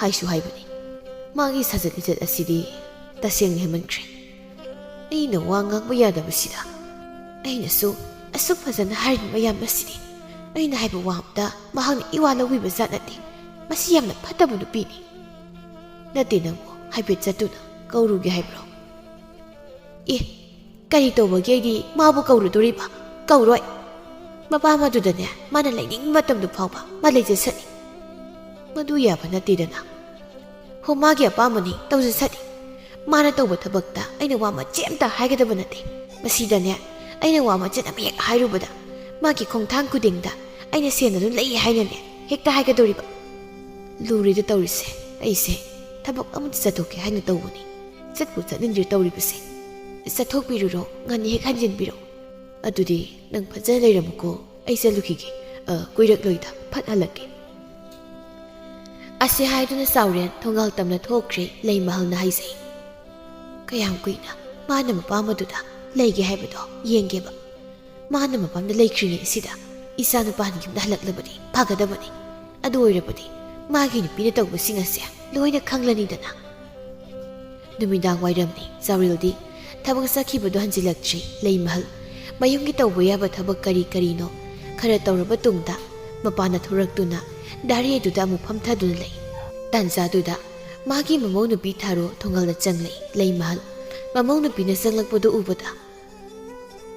ꯍꯥꯏꯁꯨ ꯍꯥꯏꯕꯅꯤ꯫ ꯃꯥꯒꯤ ꯁꯥꯖꯠ ꯂꯤꯆꯠ ꯑꯁꯤꯗꯤ ꯇꯁꯦꯡꯅ ꯍꯦꯟꯃꯟꯈ꯭ꯔꯦ꯫ ꯑꯩꯅ ꯋꯥ ꯉꯥꯡꯕ ꯌꯥꯗꯕꯁꯤꯗ꯫ ꯑꯩꯅꯁꯨ ꯑꯁꯨꯛ ꯐꯖꯅ ꯍꯥꯏꯔꯤꯕ ꯃꯌꯥꯝ ꯑꯁꯤꯗꯤ꯫ ꯑꯩꯅ ꯍꯥꯏꯕ ꯋꯥ ꯑꯝꯇ ꯃꯍꯥꯛꯅ ꯏꯋꯥ ꯂꯧꯕꯤꯕ ꯖꯥꯠ ꯅꯠꯇꯦ꯫ ꯃꯁꯤ ꯌꯥꯝꯅ ꯐꯠꯇꯕ ꯅꯨꯄꯤꯅꯤ꯫ ꯅꯠꯇꯦ, ꯅꯪꯕꯨ ꯍꯥꯏꯐꯦꯠ ꯆꯠꯇꯨꯅ ꯀꯧꯔꯨꯒꯦ ꯍꯥꯏꯕ꯭ꯔꯣ? ꯑꯦ, ꯀꯔꯤ ꯇꯧꯕꯒꯤ ꯑꯩꯗꯤ ꯃꯥꯕꯨ ꯀꯧꯔꯨꯗꯣꯔꯤꯕ? ꯀꯧꯔꯣꯏ꯫ ꯃꯄꯥꯝ ꯑꯗꯨꯗꯅꯦ, ꯃꯥꯅ ꯂꯩꯅꯤꯡꯕ ꯃꯇꯝꯗꯨ ꯐꯥꯎꯕ ꯃꯥ ꯂꯩꯖꯁꯅꯤ꯫ ꯃꯗꯨ ꯌꯥꯕ ꯅꯠꯇꯦꯗꯅ꯫ ꯍꯣ, ꯃꯥꯒꯤ ꯑꯄꯥꯝꯕꯅꯤ, ꯇꯧꯖꯁꯅꯤ꯫ ꯃꯥꯅ ꯇꯧꯕ ꯊꯕꯛꯇ ꯑꯩꯅ ꯋꯥ ꯃꯆꯦꯠ ꯑꯝꯇ ꯍꯥꯏꯒꯗꯕ ꯅꯠꯇꯦ꯫ ꯃꯁꯤꯗꯅꯦ, ꯑꯩꯅ ꯋꯥ ꯃꯆꯦꯠ ꯑꯃ ꯍꯦꯛ ꯍꯥꯏꯔꯨꯕꯗ, ꯃꯥꯒꯤ ꯈꯣꯡꯊꯥꯡ ꯈꯨꯗꯤꯡꯗ ꯑꯩꯅ ꯁꯦꯟ ꯑꯗꯨꯝ ꯂꯩ ꯍꯥꯏꯅꯅꯦ ꯍꯦꯛꯇ ꯍꯥꯏꯒꯗꯧꯔꯤꯕ꯫ ꯂꯨꯔꯤꯗ ꯇꯧꯔꯤꯁꯦ꯫ ꯑꯩꯁꯦ ꯊꯕꯛ ꯑꯃꯗ ꯆꯠꯊꯣꯛꯀꯦ ꯍꯥꯏꯅ ꯇꯧꯕꯅꯤ꯫ ꯆꯠꯄꯨ ꯆꯠꯅꯤꯡꯗ꯭ꯔꯦ ꯇꯧꯔꯤꯕꯁꯦ꯫ ꯆꯠꯊꯣꯛꯄꯤꯔꯨꯔꯣ, ꯉꯟꯅ ꯍꯦꯛ ꯍꯟꯖꯤꯟꯕꯤꯔꯣ꯫ ꯑꯗꯨꯗꯤ ꯅꯪ ꯐꯖꯅ ꯂꯩꯔꯝꯃꯨꯀꯣ, ꯑꯩ ꯆꯠꯂꯨꯈꯤꯒꯦ꯫ ꯑ, ꯀꯨꯏꯔꯛꯂꯣꯏꯗ, ꯐꯠ ꯍꯜꯂꯛꯀꯦ꯫ ꯑꯁꯤ ꯍꯥꯏꯗꯨꯅ ꯆꯥꯎꯔꯦꯟ ꯊꯣꯡꯒꯥꯜ ꯇꯝꯅ ꯊꯣꯛꯈ꯭ꯔꯦ꯫ ꯂꯩꯃꯍꯜꯅ ꯍꯥꯏꯖꯩ, "ꯀꯌꯥꯝ ꯀꯨꯏꯅ ꯃꯥꯅ ꯃꯄꯥꯝ ꯑꯗꯨꯗ ꯂꯩꯒꯦ ꯍꯥꯏꯕꯗꯣ ꯌꯦꯡꯒꯦꯕ꯫ ꯃꯥꯅ ꯃꯄꯥꯝꯗ ꯂꯩꯈ꯭ꯔꯤꯉꯩ ꯑꯁꯤꯗ ꯏꯆꯥ ꯅꯨꯄꯥꯅ ꯌꯨꯝꯗ ꯍꯜꯂꯛꯂꯕꯗꯤ ꯐꯒꯗꯕꯅꯤ꯫ ꯑꯗꯨ ꯑꯣꯏꯔꯕꯗꯤ ꯃꯥꯒꯤ ꯅꯨꯄꯤꯅ ꯇꯧꯕꯁꯤꯡ ꯑꯁꯦ ꯂꯣꯏꯅ ꯈꯪꯂꯅꯤꯗꯅ"꯫ ꯅꯨꯃꯤꯗꯥꯡ ꯋꯥꯏꯔꯝꯅꯤ꯫ ꯆꯥꯎꯔꯦꯜꯗꯤ ꯊꯕꯛ ꯆꯠꯈꯤꯕꯗꯨ ꯍꯟꯖꯤꯜꯂꯛꯇ꯭ꯔꯤ꯫ ꯂꯩꯃꯍꯜ ꯃꯌꯨꯝꯒꯤ ꯇꯧꯕ ꯌꯥꯕ ꯊꯕꯛ ꯀꯔꯤ ꯀꯔꯤꯅꯣ ꯈꯔ ꯇꯧꯔꯕ ꯇꯨꯡꯗ, ꯃꯄꯥꯟꯗ ꯊꯣꯔꯛꯇꯨꯅ ꯗꯥꯔꯤ ꯑꯗꯨꯗ ꯑꯃꯨꯛ ꯐꯝꯊꯗꯨꯅ ꯂꯩ꯫ ꯇꯥꯟꯖꯥꯗꯨꯗ ꯃꯥꯒꯤ ꯃꯃꯧ ꯅꯨꯄꯤ ꯊꯥꯔꯣ ꯊꯣꯡꯒꯜꯗ ꯆꯪꯂꯛꯏ꯫ ꯂꯩꯃꯍꯜ ꯃꯃꯧ ꯅꯨꯄꯤꯅ ꯆꯪꯂꯛꯄꯗꯨ ꯎꯕꯗ,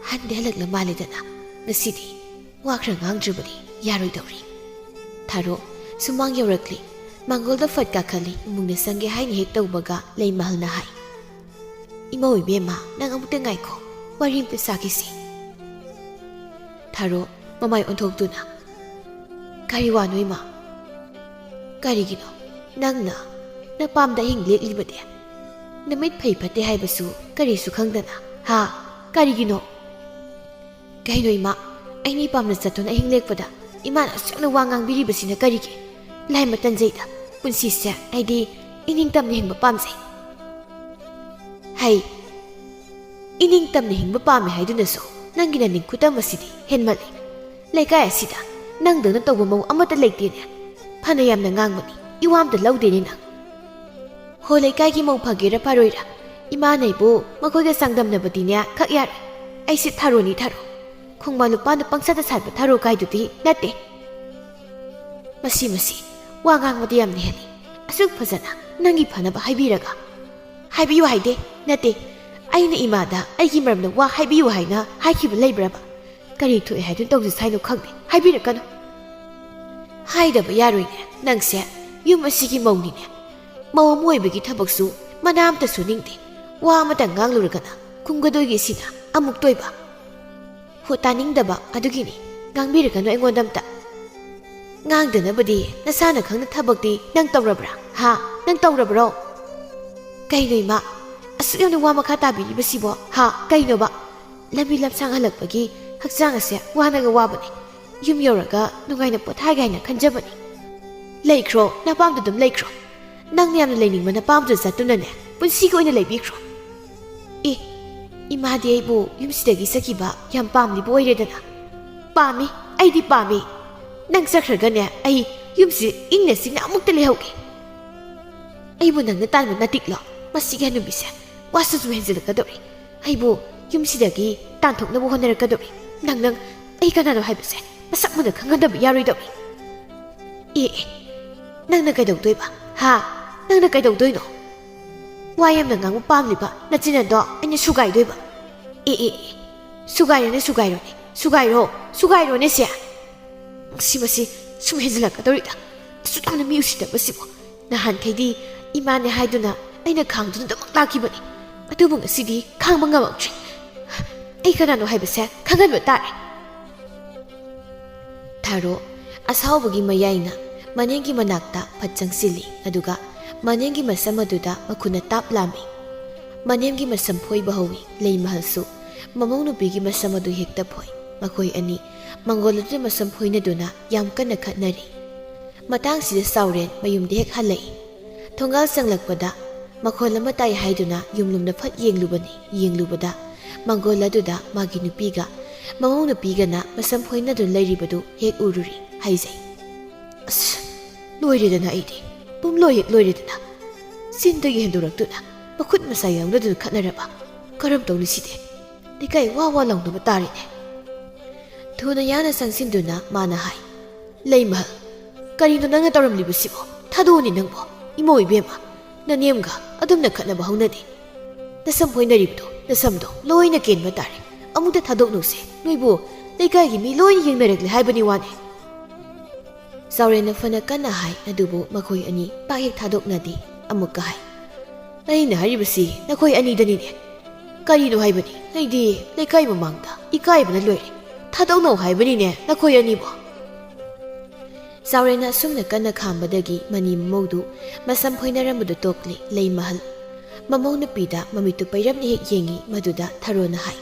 "ꯍꯟꯗꯤ ꯍꯜꯂꯛꯂ ꯃꯥꯜꯂꯦꯗꯅ, ꯉꯁꯤꯗꯤ ꯋꯥ ꯈꯔ ꯉꯥꯡꯗ꯭ꯔꯕꯗꯤ ꯌꯥꯔꯣꯏꯗꯧꯔꯤ"꯫ ꯊꯥꯔꯣ ꯁꯨꯃꯥꯡ ꯌꯧꯔꯛꯂꯤ꯫ ꯃꯥꯡꯒꯣꯜꯗ ꯐꯠ ꯀꯥꯈꯠꯂꯤ꯫ ꯏꯃꯨꯡꯗ ꯆꯪꯒꯦ ꯍꯥꯏꯅ ꯍꯦꯛ ꯇꯧꯕꯒ ꯂꯩꯃꯍꯜꯅ ꯍꯥꯏ, "ꯏꯃꯧ ꯏꯕꯦꯝꯃ, ꯅꯪ ꯑꯃꯨꯛꯇ ꯉꯥꯏꯈꯣ, ꯋꯥꯔꯤ ꯑꯃꯇ ꯁꯥꯈꯤꯁꯤ"꯫ ꯊꯥꯔꯣ ꯃꯃꯥꯏ ꯑꯣꯟꯊꯣꯛꯇꯨꯅ, "ꯀꯔꯤ ꯋꯥꯅꯣ ꯏꯃꯥ? ꯀꯔꯤꯒꯤꯅꯣ ꯅꯪꯅ ꯅꯄꯥꯝꯗ ꯑꯍꯤꯡ ꯂꯦꯛꯂꯤꯕꯗꯤ? ꯅꯃꯤꯠ ꯐꯩ ꯐꯠꯇꯦ ꯍꯥꯏꯕꯁꯨ ꯀꯔꯤꯁꯨ ꯈꯪꯗꯅ, ꯍꯥ? ꯀꯔꯤꯒꯤꯅꯣ?" "ꯀꯩꯅꯣ ꯏꯃꯥ, ꯑꯩꯅ ꯏꯄꯥꯝꯗ ꯆꯠꯇꯨꯅ ꯑꯍꯤꯡ ꯂꯦꯛꯄꯗ ꯏꯃꯥꯅ ꯑꯁꯨꯛ ꯌꯥꯝꯅ ꯋꯥ ꯉꯥꯡꯕꯤꯔꯤꯕꯁꯤꯅ ꯀꯔꯤꯒꯤ? ꯂꯥꯏꯃ ꯇꯟꯖꯩꯗ, ꯄꯨꯟꯁꯤꯁꯦ ꯑꯩꯗꯤ ꯏꯅꯤꯡꯇꯝꯅ ꯍꯤꯡꯕ ꯄꯥꯝꯖꯩ꯫" "ꯍꯩ, ꯏꯅꯤꯡꯇꯝꯅ ꯍꯤꯡꯕ ꯄꯥꯝꯃꯦ ꯍꯥꯏꯗꯨꯅꯁꯨ ꯅꯪꯒꯤ ꯅꯅꯤꯡ ꯈꯨꯇꯝ ꯑꯁꯤꯗꯤ ꯍꯦꯟꯃꯜꯂꯦ꯫ ꯂꯩꯀꯥꯏ ꯑꯁꯤꯗ ꯅꯪꯗꯧꯅ ꯇꯧꯕ ꯃꯧ ꯑꯃꯠꯇ ꯂꯩꯇꯦꯅꯦ꯫ ꯐꯅ ꯌꯥꯝꯅ ꯉꯥꯡꯕꯅꯤ, ꯏꯋꯥ ꯑꯝꯇ ꯂꯧꯗꯦꯅꯦ ꯅꯪ꯫ ꯍꯣ, ꯂꯩꯀꯥꯏꯒꯤ ꯃꯧ ꯐꯒꯦꯔꯥ ꯐꯔꯣꯏꯔꯥ, ꯏꯃꯥꯅ ꯑꯩꯕꯨ ꯃꯈꯣꯏꯒ ꯆꯥꯡꯗꯝꯅꯕꯗꯤꯅꯦ ꯈꯛ ꯌꯥꯔꯣꯏ꯫ ꯑꯩꯁꯦ ꯊꯥꯔꯣꯅꯤ, ꯊꯥꯔꯣ꯫ ꯈꯣꯡꯕꯥꯟ ꯂꯨꯄꯥꯟꯗ ꯄꯪꯁꯥꯗ ꯁꯥꯠꯄ ꯊꯥꯔꯣ ꯀꯥꯏꯗꯨꯗꯤ ꯅꯠꯇꯦ꯫" "ꯃꯁꯤ, ꯃꯁꯤ, ꯋꯥ ꯉꯥꯡꯕꯗꯤ ꯌꯥꯝꯅ ꯍꯦꯜꯂꯤ꯫ ꯑꯁꯨꯛ ꯐꯖꯅ ꯅꯪꯒꯤ ꯐꯅꯕ ꯍꯥꯏꯕꯤꯔꯒ꯫" "ꯍꯥꯏꯕꯤꯌꯨ ꯍꯥꯏꯗꯦ, ꯅꯠꯇꯦ꯫ ꯑꯩꯅ ꯏꯃꯥꯗ ꯑꯩꯒꯤ ꯃꯔꯝꯗ ꯋꯥ ꯍꯥꯏꯕꯤꯌꯨ ꯍꯥꯏꯅ ꯍꯥꯏꯈꯤꯕ ꯂꯩꯕ꯭ꯔꯕ? ꯀꯔꯤ ꯊꯣꯛꯑꯦ ꯍꯥꯏꯗꯨꯅ ꯇꯧꯖꯁ ꯍꯥꯏꯅꯣ ꯈꯪꯗꯦ꯫ ꯍꯥꯏꯕꯤꯔꯛꯀꯅꯨ꯫" "ꯍꯥꯏꯗꯕ ꯌꯥꯔꯣꯏꯅꯦ, ꯅꯪꯁꯦ ꯌꯨꯝ ꯑꯁꯤꯒꯤ ꯃꯧꯅꯤꯅꯦ꯫ ꯃꯧ ꯑꯃ ꯑꯣꯏꯕꯒꯤ ꯊꯕꯛꯁꯨ ꯃꯅꯥ ꯑꯝꯇ ꯁꯨꯅꯤꯡꯗꯦ꯫ ꯋꯥ ꯑꯃꯇꯪ ꯉꯥꯡꯂꯨꯔꯒꯅ ꯈꯨꯝꯒꯗꯣꯏꯒꯤ ꯁꯤꯅ ꯑꯃꯨꯛꯇꯣꯏꯕ꯫" "ꯍꯣ, ꯇꯥꯅꯤꯡꯗꯕ ꯑꯗꯨꯒꯤꯅꯤ꯫ ꯉꯥꯡꯕꯤꯔꯛꯀꯅꯨ ꯑꯩꯉꯣꯟꯗ ꯑꯝꯇ꯫" "ꯉꯥꯡꯗꯅꯕꯗꯤ ꯅꯁꯥꯅ ꯈꯪꯅ ꯊꯕꯛꯇꯤ ꯅꯪ ꯇꯧꯔꯕ꯭ꯔꯥ? ꯍꯥ? ꯅꯪ ꯇꯧꯔꯕ꯭ꯔꯣ?" "ꯀꯩꯅꯣ ꯏꯃꯥ? ꯑꯁꯨꯛ ꯌꯥꯝꯅ ꯋꯥ ꯃꯈꯥ ꯇꯥꯕꯤꯔꯤꯕꯁꯤꯕꯣ? ꯍꯥ? ꯀꯩꯅꯣꯕ?" "ꯂꯝꯕꯤ ꯂꯝꯁꯥꯡ ꯍꯜꯂꯛꯄꯒꯤ ꯍꯛꯆꯥꯡ ꯑꯁꯦ ꯋꯥꯅꯒ ꯋꯥꯕꯅꯤ꯫ ꯌꯨꯝ ꯌꯧꯔꯒ ꯅꯨꯡꯉꯥꯏꯅ ꯄꯣꯊꯥꯒꯦ ꯍꯥꯏꯅ ꯈꯟꯖꯕꯅꯤ꯫" "ꯂꯩꯈ꯭ꯔꯣ, ꯅꯄꯥꯝꯗ ꯑꯗꯨꯝ ꯂꯩꯈ꯭ꯔꯣ꯫ ꯅꯪꯅ ꯌꯥꯝꯅ ꯂꯩꯅꯤꯡꯕ ꯅꯄꯥꯝꯗꯨꯗ ꯆꯠꯇꯨꯅꯅꯦ, ꯄꯨꯟꯁꯤꯒꯤ ꯑꯣꯏꯅ ꯂꯩꯕꯤꯈ꯭ꯔꯣ꯫" "ꯑꯦ, ꯏꯃꯥꯗꯤ ꯑꯩꯕꯨ ꯌꯨꯝꯁꯤꯗꯒꯤ ꯆꯠꯈꯤꯕ ꯌꯥꯝ ꯄꯥꯝꯂꯤꯕ ꯑꯣꯏꯔꯦꯗꯅ꯫" "ꯄꯥꯝꯃꯤ, ꯑꯩꯗꯤ ꯄꯥꯝꯃꯤ꯫ ꯅꯪ ꯆꯠꯈ꯭ꯔꯒꯅꯦ, ꯑꯩ ꯌꯨꯝꯁꯤ ꯏꯪꯅ ꯆꯤꯛꯅ ꯑꯃꯨꯛꯇ ꯂꯩꯍꯧꯒꯦ꯫" "ꯑꯩꯕꯨ ꯅꯪꯅ ꯇꯥꯟꯕ ꯅꯠꯇꯤꯛꯂꯣ? ꯃꯁꯤꯒꯤ ꯍꯅꯨꯕꯤꯁꯦ ꯋꯥꯁꯤꯁꯨ ꯍꯦꯟꯖꯤꯜꯂꯛꯀꯗꯧꯔꯤ꯫ ꯑꯩꯕꯨ ꯌꯨꯝꯁꯤꯗꯒꯤ ꯇꯥꯟꯊꯣꯛꯅꯕ ꯍꯣꯠꯅꯔꯛꯀꯗꯧꯔꯤ꯫ ꯅꯪ, ꯅꯪ, ꯑꯩ ꯀꯅꯥꯅꯣ ꯍꯥꯏꯕꯁꯦ ꯃꯁꯛ ꯃꯨꯟꯅ ꯈꯪꯍꯟꯗꯕ ꯌꯥꯔꯣꯏꯗꯧꯔꯤ꯫" "ꯑꯦ, ꯑꯦ, ꯅꯪꯅ ꯀꯩꯗꯧꯗꯣꯏꯕ? ꯍꯥ? ꯅꯪꯅ ꯀꯩꯗꯧꯗꯣꯏꯅꯣ? ꯋꯥ ꯌꯥꯝꯅ ꯉꯥꯡꯕ ꯄꯥꯝꯂꯤꯕ ꯅꯆꯤꯟ ꯑꯗꯣ ꯑꯩꯅ ꯁꯨꯒꯥꯏꯗꯣꯏꯕ?" "ꯑꯦ, ꯑꯦ, ꯑꯦ, ꯁꯨꯒꯥꯏꯔꯣꯅꯦ, ꯁꯨꯒꯥꯏꯔꯣꯅꯦ, ꯁꯨꯒꯥꯏꯔꯣ, ꯁꯨꯒꯥꯏꯔꯣꯅꯦ ꯁꯦ꯫ ꯃꯁꯤ, ꯃꯁꯤ ꯁꯨꯝ ꯍꯦꯟꯖꯤꯜꯂꯛꯀꯗꯧꯔꯤꯗ꯫ ꯑꯁꯨꯛ ꯌꯥꯝꯅ ꯃꯤ ꯎꯁꯤꯠꯇꯕꯁꯤꯕꯨ꯫ ꯅꯍꯥꯟꯈꯩꯗꯤ ꯏꯃꯥꯅꯦ ꯍꯥꯏꯗꯨꯅ ꯑꯩꯅ ꯈꯥꯡꯗꯨꯅ ꯑꯗꯨꯃꯛ ꯂꯥꯛꯈꯤꯕꯅꯤ꯫ ꯑꯗꯨꯕꯨ ꯉꯁꯤꯗꯤ ꯈꯥꯡꯕ ꯉꯝꯃꯛꯇ꯭ꯔꯦ꯫ ꯑꯩ ꯀꯅꯥꯅꯣ ꯍꯥꯏꯕꯁꯦ ꯈꯪꯍꯟꯕ ꯇꯥꯔꯦ꯫" ꯊꯥꯔꯣ ꯑꯁꯥꯎꯕꯒꯤ ꯃꯌꯥꯏꯅ ꯃꯅꯦꯝꯒꯤ ꯃꯅꯥꯛꯇ ꯐꯠ ꯆꯪꯁꯤꯜꯂꯤ, ꯑꯗꯨꯒ ꯃꯅꯦꯝꯒꯤ ꯃꯁꯝ ꯑꯗꯨꯗ ꯃꯈꯨꯠꯅ ꯇꯥꯞ ꯂꯥꯝꯃꯤ꯫ ꯃꯅꯦꯝꯒꯤ ꯃꯁꯝ ꯐꯣꯏꯕ ꯍꯧꯏ ꯂꯩꯃꯍꯜꯁꯨ꯫ ꯃꯃꯧ ꯅꯨꯄꯤꯒꯤ ꯃꯁꯝ ꯑꯗꯨ ꯍꯦꯛꯇ ꯐꯣꯏ꯫ ꯃꯈꯣꯏ ꯑꯅꯤ ꯃꯪꯒꯣꯜ ꯑꯗꯨꯗ ꯃꯁꯝ ꯐꯣꯏꯅꯗꯨꯅ ꯌꯥꯝ ꯀꯟꯅ ꯈꯠꯅꯔꯤ꯫ ꯃꯇꯥꯡꯁꯤꯗ ꯆꯥꯎꯔꯦꯟ ꯃꯌꯨꯝꯗ ꯍꯦꯛ ꯍꯜꯂꯛꯏ꯫ ꯊꯣꯡꯒꯥꯜ ꯆꯪꯂꯛꯄꯗ ꯃꯈꯣꯜ ꯑꯃ ꯇꯥꯏ ꯍꯥꯏꯗꯨꯅ ꯌꯨꯝꯂꯣꯝꯗ ꯐꯠ ꯌꯦꯡꯂꯨꯕꯅꯤ꯫ ꯌꯦꯡꯂꯨꯕꯗ ꯃꯪꯒꯣꯜ ꯑꯗꯨꯗ ꯃꯥꯒꯤ ꯅꯨꯄꯤꯒ ꯃꯃꯧ ꯅꯨꯄꯤꯒꯅ ꯃꯁꯝ ꯐꯣꯏꯅꯗꯨꯅ ꯂꯩꯔꯤꯕꯗꯨ ꯍꯦꯛ ꯎꯔꯨꯔꯤ꯫ ꯍꯥꯏꯖꯩ, "ꯑꯁ, ꯂꯣꯏꯔꯦꯗꯅ ꯑꯩꯗꯤ꯫ ꯄꯨꯝꯂꯣꯏ ꯍꯦꯛ ꯂꯣꯏꯔꯦꯗꯅ꯫ ꯆꯤꯟꯗꯒꯤ ꯍꯦꯟꯗꯣꯔꯛꯇꯨꯅ ꯃꯈꯨꯠ ꯃꯁꯥ ꯌꯥꯎꯅꯗꯨꯅ ꯈꯠꯅꯔꯕ꯫ ꯀꯔꯝ ꯇꯧꯅꯤ ꯁꯤꯗꯤ? ꯂꯩꯀꯥꯏ ꯋꯥ ꯋꯥ ꯂꯥꯎꯅꯕ ꯇꯥꯔꯦꯅꯦ꯫" ꯊꯨꯅ ꯌꯥꯡꯅ ꯆꯪꯁꯤꯟꯗꯨꯅ ꯃꯥꯅ ꯍꯥꯏ, "ꯂꯩꯃꯍꯜ, ꯀꯔꯤꯅꯣ ꯅꯪꯅ ꯇꯧꯔꯝꯂꯤꯕꯁꯤꯕꯣ? ꯊꯥꯗꯣꯛꯑꯣꯅꯦ ꯅꯪꯕꯣ꯫ ꯏꯃꯧ ꯏꯕꯦꯝꯃ, ꯅꯅꯦꯝꯒ ꯑꯗꯨꯝꯅ ꯈꯠꯅꯕ ꯍꯧꯅꯗꯦ꯫ ꯅꯁꯝ ꯐꯣꯏꯅꯔꯤꯕꯗꯣ, ꯅꯁꯝꯗꯣ ꯂꯣꯏꯅ ꯀꯦꯟꯕ ꯇꯥꯔꯦ꯫ ꯑꯃꯨꯛꯇ ꯊꯥꯗꯣꯛꯅꯧꯁꯦ꯫ ꯅꯣꯏꯕꯨ ꯂꯩꯀꯥꯏꯒꯤ ꯃꯤ ꯂꯣꯏꯅ ꯌꯦꯡꯅꯔꯛꯂꯦ ꯍꯥꯏꯕꯅꯤ ꯋꯥꯅꯦ꯫" ꯆꯥꯎꯔꯦꯟꯅ ꯐꯅ ꯀꯟꯅ ꯍꯥꯏ, ꯑꯗꯨꯕꯨ ꯃꯈꯣꯏ ꯑꯅꯤ ꯄꯥꯛ ꯍꯦꯛ ꯊꯥꯗꯣꯛꯅꯗꯦ꯫ ꯑꯃꯨꯛꯀ ꯍꯥꯏ, "ꯑꯩꯅ ꯍꯥꯏꯔꯤꯕꯁꯤ ꯅꯈꯣꯏ ꯑꯅꯤꯗꯅꯤꯅꯦ꯫ ꯀꯔꯤꯅꯣ ꯍꯥꯏꯕꯅꯤ? ꯑꯩꯗꯤ ꯂꯩꯀꯥꯏ ꯃꯃꯥꯡꯗ ꯏꯀꯥꯏꯕꯅ ꯂꯣꯏꯔꯦ꯫ ꯊꯥꯗꯣꯛꯅꯧ ꯍꯥꯏꯕꯅꯤꯅꯦ ꯅꯈꯣꯏ ꯑꯅꯤꯕꯨ꯫" ꯆꯥꯎꯔꯦꯟꯅ ꯑꯁꯨꯝꯅ ꯀꯟꯅ ꯈꯥꯝꯕꯗꯒꯤ ꯃꯅꯤ ꯃꯃꯧꯗꯨ ꯃꯁꯝ ꯐꯣꯏꯅꯔꯝꯕꯗꯨ ꯇꯣꯛꯂꯤ꯫ ꯂꯩꯃꯍꯜ ꯃꯃꯧ ꯅꯨꯄꯤꯗ ꯃꯃꯤꯠꯇꯨ ꯄꯩꯔꯞꯅ ꯍꯦꯛ ꯌꯦꯡꯉꯤ꯫ ꯃꯗꯨꯗ ꯊꯥꯔꯣꯅ ꯍꯥꯏ,